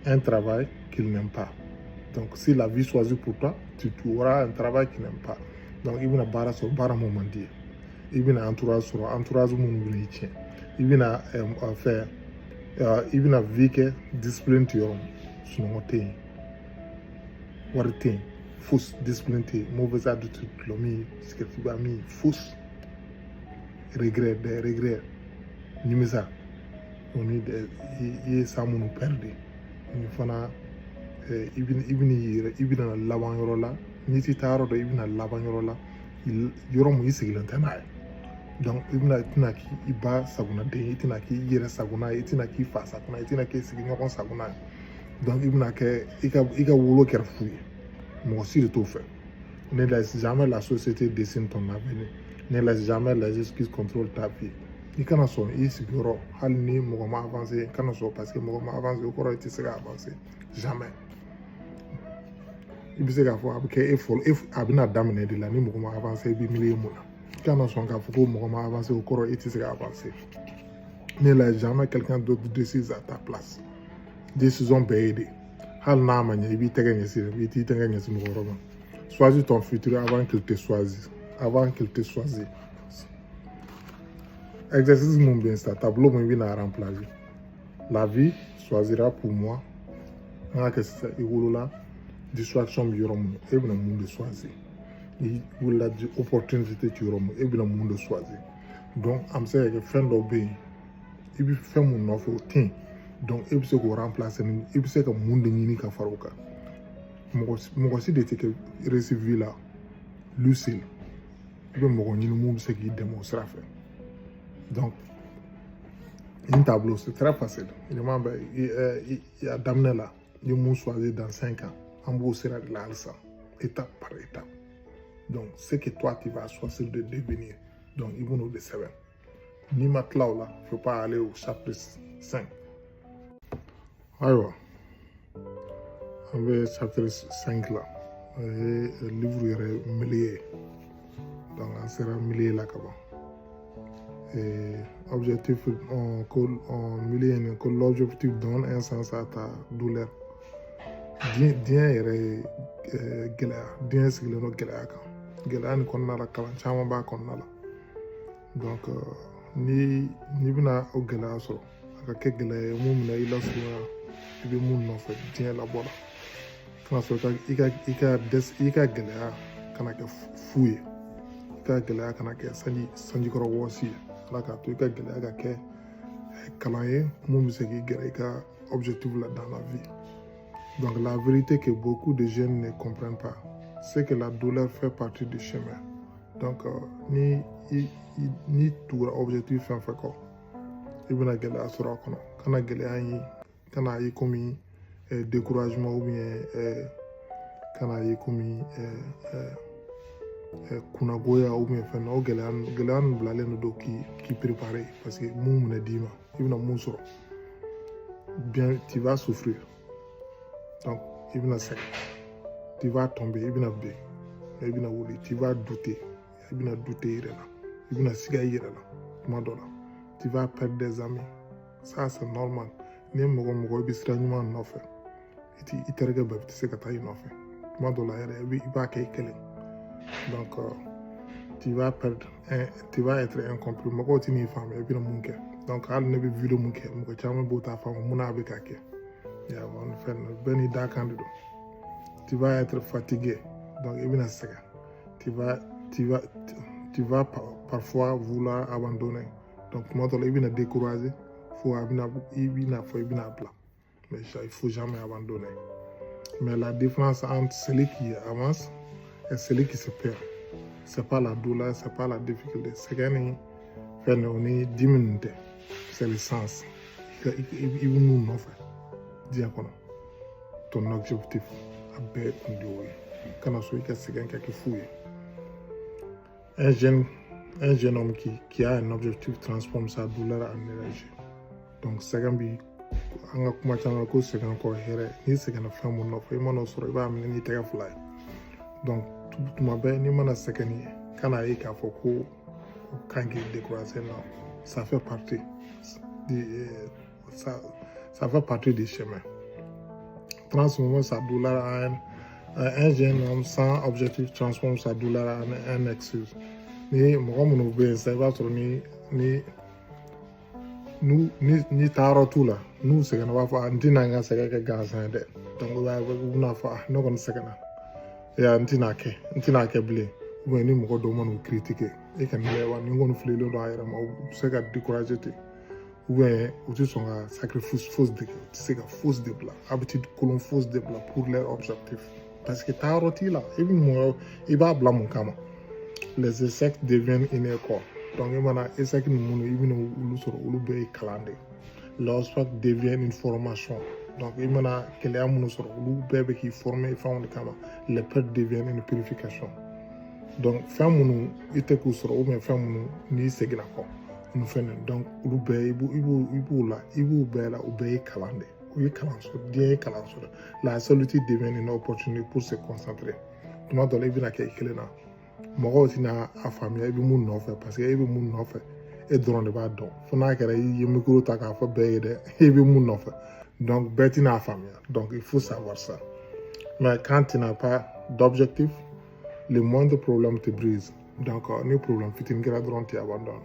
un travail qu'ils n'aiment pas. Donc si la vie choisit pour toi, tu auras un travail qu'ils n'aiment pas. Donc i bɛna baara sɔrɔ, baara mun man di ye. I bɛna entourage sɔrɔ, entourage minnu bɛna i tiɲɛ. I bɛna fɛn, i bɛna vie kɛ discipline tɛ yɔrɔ min, sunɔgɔ tɛ yen, wari tɛ yen, fosi, discipline tɛ yen, mauvaise habitude, dɔlɔmin, sigɛriti min, fosi, regret, des regrets, nimisa o ni i ye san minnu perdre ni fana. I bɛna i yɛrɛ, i bɛna laban yɔrɔ la n'i ti taa yɔrɔ dɔn, i bɛna laban yɔrɔ la, yɔrɔ mun i sigilen tɛ n'a ye. Donc i bɛna, i tɛna k'i ba sagona den ye, i tɛna k'i yɛrɛ sagona ye, i tɛna k'i fa sagona ye, i tɛna k'i sigiɲɔgɔn sagona ye. Donc i bɛna kɛ i ka wolo kɛra fu ye, mɔgɔ si de t'o fɛ. Ne laisse jamais la société dessine ton avenir. Ne laisse jamais les excuses contrôler ta vie. I kana sɔn i sigiyɔrɔ, hali ni mɔgɔ ma avancer, i kana sɔn parce que mɔgɔ ma avancer, o kɔrɔ i tɛ se ka avancer. Jamais. I bɛ se k'a fɔ a bɛ kɛ e fɔlɔ, e a bɛna daminɛ de la. Ni mɔgɔ ma avancer, i bɛ milieu mun na? I kana sɔn k'a fɔ ko mɔgɔ ma avancer, o kɔrɔ i tɛ se ka avancer. Ne laisse jamais quelqu'un d'autre décide à ta place. Décision bɛɛ ye de, hali n'a ma ɲɛ, i b'i tɛgɛ ɲɛsin, i t'i tɛgɛ ɲɛsin mɔgɔ wɛrɛ ma. Choisis ton futur avant qu'il te choisisse, avant qu'il te choisisse. Exercice mun bɛ yen sisan, tableau mun i bɛna remplacer: la vie choisira pour moi. An ka kɛ sisan, i wolola, distraction bɛ yɔrɔ mun, e bɛna mun de choisir? I wolola, opportunité tɛ yɔrɔ mun, e bɛna mun de choisir? Donc an bɛ se ka kɛ fɛn dɔw bɛ yen, i bɛ fɛn mun nɔfɛ, o tɛ yen. Donc e bɛ se k'o remplacer ni i bɛ se ka mun de ɲini ka fara o kan? Mɔgɔ si de tɛ kɛ réussir vie la lui seul. I bɛ mɔgɔ ɲini mun bɛ se k'i dɛmɛ o sira fɛ. Donc une tableau, c'est très facile. Ɲuman bɛ a daminɛ la, i ye mun choisir dans 5 ans, an b'o sira de la halisa, étape par étape. Donc ce que toi tu vas choisir de devenir, donc i bɛn'o de sɛbɛn. N'i ma tila o la, faut pas aller au chapitre 5. Ayiwa, an bɛ chapitre 5 la, o ye livre yɛrɛ milieu ye. Donc an sera milieu la ka ban. Objectif ko milieu in ko l'objectif donne un sens à ta douleur. Diɲɛ yɛrɛ ye gɛlɛya, diɲɛ sigilen don gɛlɛya kan. Gɛlɛya nin kɔnɔna la, kalan caman b'a kɔnɔna la. Donc n'i bɛna o gɛlɛya sɔrɔ, a ka kɛ gɛlɛya ye mun minɛ i lasurunya, i bɛ mun nɔfɛ diɲɛ labɔ la, kana sɔrɔ i ka dɛsɛ, i ka gɛlɛya kana kɛ fu ye, i ka gɛlɛya kana kɛ sanjikɔrɔ wɔsi ye. Ala k'a to i ka gɛlɛya ka kɛ kalan ye mun bɛ se k'i gɛrɛ i ka objectif la dans la vie. Donc la vérité que beaucoup de jeunes ne comprennent pas, c'est que la douleur fait partie du chemin. Donc ni i n'i tugura objectif fɛn fɛn kɔ, i bɛna gɛlɛya sɔrɔ a kɔnɔ. Kana gɛlɛya ye, kana ye komi découragement ou bien kana ye komi kunnagoya ou bien fɛn. O gɛlɛya ninnu bilalen don k'i préparer, parce que mun bɛna d'i ma, i bɛna mun sɔrɔ bien, tu vas souffrir. Donc i bɛna sɛgɛn, tu vas tomber, i bɛna bin, i bɛna wuli. Tu vas douter, i bɛna douter i yɛrɛ la, i bɛna siga i yɛrɛ la tuma dɔ la. Tu vas perdre des amis, ça c'est normal. Ni ye mɔgɔ mɔgɔ i bɛ sira ɲuman nɔfɛ, i ti i terikɛ bɛɛ tɛ se ka taa i nɔfɛ. Tuma dɔ la yɛrɛ, i b'a kɛ i kelen. Donc tu vas perdre un, tu vas être incompris, mɔgɔw tɛ n'i faamuya i bɛna mun kɛ. Donc hali ne bɛ vidéo mun kɛ, mɔgɔ caman b'o ta faamu mun n'a bɛ ka kɛ yawa fɛn bɛɛ n'i da kan de don. Tu vas être fatigué, donc i bɛna sɛgɛn. Tu vas parfois vouloir abandonner. Donc tuma dɔ la, i bɛna décourager fo a bɛna i bɛna fɔ i bɛna bila, mais il faut jamais abandonner. Mais la différence entre celui qui avance et celui qui se perd, c'est pas la douleur, c'est pas la difficulté. Sɛgɛn ni fɛn o ni dimi ninnu tɛ, c'est le sens. I bɛ mun nɔfɛ diɲɛ kɔnɔ? Ton objectif, a bɛɛ kun de y'o ye. Kana so i ka sɛgɛn ka kɛ fu ye. Un jeune homme qui a un objectif transforme sa douleur en énergie. Donc sɛgɛn bi an ka kuma caman ko sɛgɛn kɔ hɛrɛ. N'i sɛgɛnna fɛn mun nɔfɛ, i mana o sɔrɔ, i b'a minɛ n'i tɛgɛ fila ye. Donc tuma bɛɛ n'i mana sɛgɛn ye, kana ye k'a fɔ ko o kan k'i décourager. Non, ça fait partie du chemin. Transformer sa douleur en un jeune homme sans objectif transforme sa douleur en un excuse. Ni mɔgɔ minnu bɛ yen sisan, i b'a sɔrɔ ni taayɔrɔ t'u la, n'u sɛgɛnna, u b'a fɔ: "A, n tɛna n ka sɛgɛn kɛ gansan ye dɛ." Donc u b'a u bɛna fɔ: "A, ne kɔni sɛgɛnna ya, n tɛna kɛ, n tɛna kɛ bilen." Ou bien ni mɔgɔ dɔw mana u critiquer, e ka nin wa nin kɔni fililen don a yɛrɛ ma, u bɛ se ka décourager ten, ou bien u tɛ sɔn ka sacrifice fosi de kɛ, u tɛ se ka fosi de bila, habitude kolon fosi de bila pour leur objectif, parce que taayɔrɔ t'i la. I bɛ mɔgɔ i b'a bila mun kama? Les échecs deviennent une école. Donc i mana échec ninnu, i bɛna olu sɔrɔ, olu bɛɛ ye kalan de ye. L'obstacle devient une formation. Donc i mana gɛlɛya minnu sɔrɔ, olu bɛɛ bɛ k'i former fɛnw de kama. Les pertes deviennent une purification. Donc fɛn minnu i tɛ k'u sɔrɔ, ou bien fɛn minnu n'i seginna kɔ olu fɛn ninnu, donc olu bɛɛ i b'u la, i b'u bɛɛ la, o bɛɛ ye kalan de ye. O ye kalanso, diɲɛ ye kalanso de. La solitude devient une opportunité pour se concentrer. Tuma dɔ la, i bɛna kɛ i kelen na, mɔgɔw tɛna a faamuya i bɛ mun nɔfɛ, parce que e bɛ mun nɔfɛ, e dɔrɔn de b'a dɔn, fo n'a kɛra i ye micro ta k'a fɔ bɛɛ ye dɛ i bɛ mun nɔfɛ. Donc bɛɛ tɛna a faamuya. Donc il faut savoir ça. Mais quand tu n'as pas d'objectif, le moindre problème te brise. Donc ni problème fitinin kɛra dɔrɔn, tu abandonnes.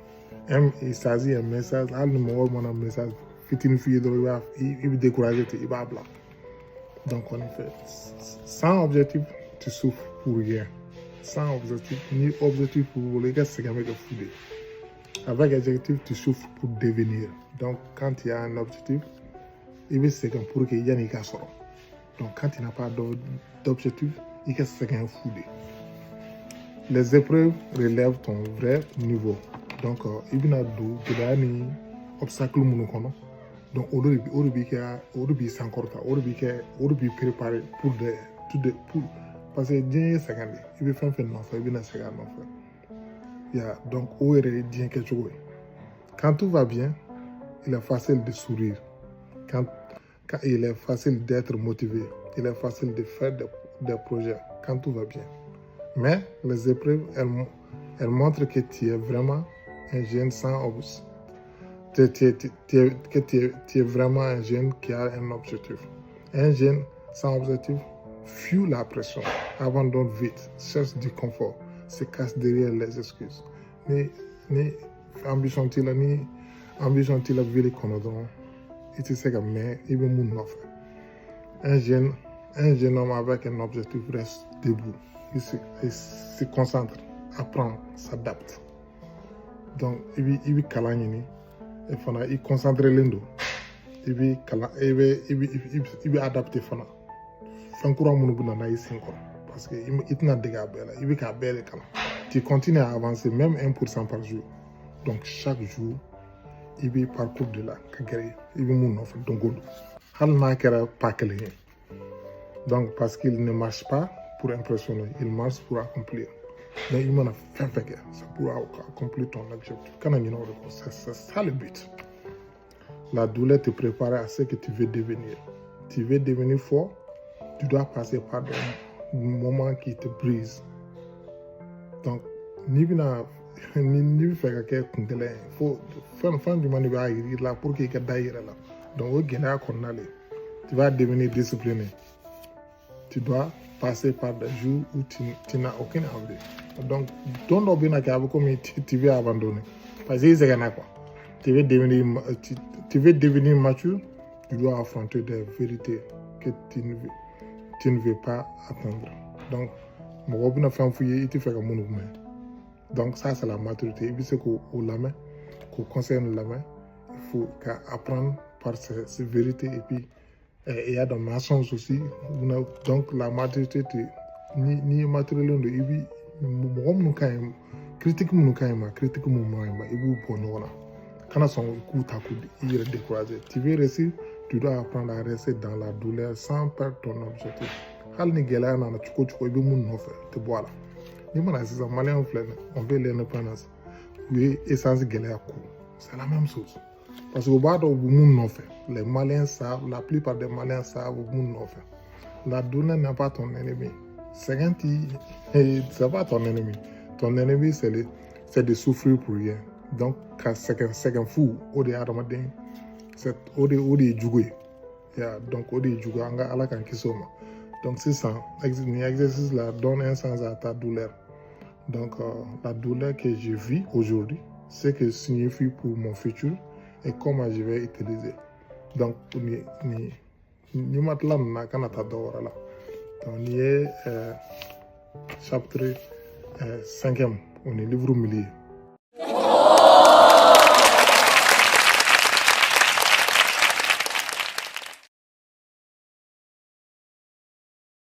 Il s'agit un message, hali ni mɔgɔw mana message fitinin f'i ye dɔrɔn, i b'a i bɛ décourager ten, i b'a bila. Donc en effet, sans objectif, tu souffres pour rien. Sans objectif, ni objectif b'i bolo, i ka sɛgɛn bɛ kɛ fu de ye. Avec objectif, tu souffres pour devenir. Donc quand tu as un objectif, i bɛ sɛgɛn pour que yanni i ka sɔrɔ. Donc quand tu n'as pas d'objectif, i ka sɛgɛn fu de. Les épreuves relèvent ton vrai niveau. Donc i bɛna don gɛlɛya ni obstacle minnu kɔnɔ, donc o de b'i kɛ, o de b'i sankɔrɔta, o de b'i kɛ, o de b'i préparer pour des tout de pour parce que diɲɛ ye sɛgɛn de ye. I bɛ fɛn fɛn nɔfɛ, i bɛna sɛgɛn a nɔfɛ ya. Donc o yɛrɛ ye diɲɛ kɛcogo ye. Quand tout va bien, il est facile de sourire, quand il est facile d'être motivé, il est facile de faire des projets quand tout va bien. Mais les épreuves, elles montrent que tu es vraiment un jeune sans obs tu, tu, tu, tu, que tu es vraiment un jeune qui a un objectif. Un jeune sans objectif fuit la pression, abandonne vite, cherche du confort, se cache derrière les excuses. Ni ambition t'i la, ni ambition t'i la vie kɔnɔ dɔrɔn, i tɛ se ka mɛn i bɛ mun nɔfɛ. Un jeune homme avec un objectif reste debout, il se concentre, apprend, s'adapte. Donc i bɛ kalan ɲini, e fana i concentrelen don, i bɛ kalan, i bɛ adapter fana fɛn kura minnu bɛ na n'a ye sen kɔrɔ, parce que i tɛna dege a bɛɛ la, i bɛ k'a bɛɛ de kalan. Tu continues à avancer même 1% par jour. Donc chaque jour, i bɛ parcours de la ka gɛrɛ i bɛ mun nɔfɛ don o don, hali n'a kɛra pas kelen ye. Donc parce qu'il ne marche pas pour impressionner, il marche pour accomplir. Mais i mana fɛn fɛn kɛ, c'est pour accomplir ton objectif. Kana ɲinɛ o de kɔ, c'est ça le but. La douleur te prépare à ce que tu veux devenir. Tu veux devenir fort, tu dois passer par des moments qui te brisent. Donc n'i bɛna ni bɛ fɛ ka kɛ kun gɛlɛn ye, fo fɛn jumɛn de b'a yir'i la pour que i ka da i yɛrɛ la? Donc o gɛlɛya kɔnɔna de, tu vas devenir discipliné. Tu dois passer par des jours où tu n'as aucune envie. Donc don dɔ bɛna kɛ, a bɛ komi tu veux abandonner parce que i sɛgɛnna quoi. Tu veux devenir mature, tu dois affronter des vérités que tu ne veux pas attendre. Donc mɔgɔw bɛna fɛn f'i ye i tɛ fɛ ka minnu mɛn. Donc ça, c'est la maturité. I bɛ se k'o lamɛn. K'o conseil ninnu lamɛn. Il faut ka apprendre par ces vérités. Et puis il y a des mensonges aussi. Donc la maturité, ni ye maturelen don, i bi mɔgɔ minnu ka ɲi, critique minnu ka ɲi ma, critique minnu man ɲi ma, i b'u bɔ ɲɔgɔn na. Kana sɔn k'u ta k'u i yɛrɛ décourager. Tu veux réussir, tu dois apprendre à rester dans la douleur sans perdre ton objectif. Hali ni gɛlɛya nana cogo o cogo, i bɛ mun nɔfɛ, i tɛ bɔ a la. N'i mana sisan, Maliyɛnw filɛ nin, on veut l'indépendance, u ye essence gɛlɛya ko, c'est la même chose, parce que u b'a dɔn u bɛ mun nɔfɛ. Les Maliens savent, la plupart des Maliens savent u bɛ mun nɔfɛ. La douleur n'est pas ton ennemi. Sɛgɛn ti, c'est pas ton ennemi. Ton ennemi, c'est de souffrir pour rien. Donc ka sɛgɛn sɛgɛn fu, o de ye adamaden, o de ye jugu ye ya. Donc o de ye jugu ye, an ka Ala k'an kisi o ma. Donc sisan, nin exercice là donne un sens à ta douleur. Donc la douleur que je vis aujourd'hui, ce que signifie pour mon futur et comment je vais utiliser. Donc ni ma tila nin na, kana taa dɔ wɛrɛ la. Donc nin ye chapitre cinquième, o ni livre milieu.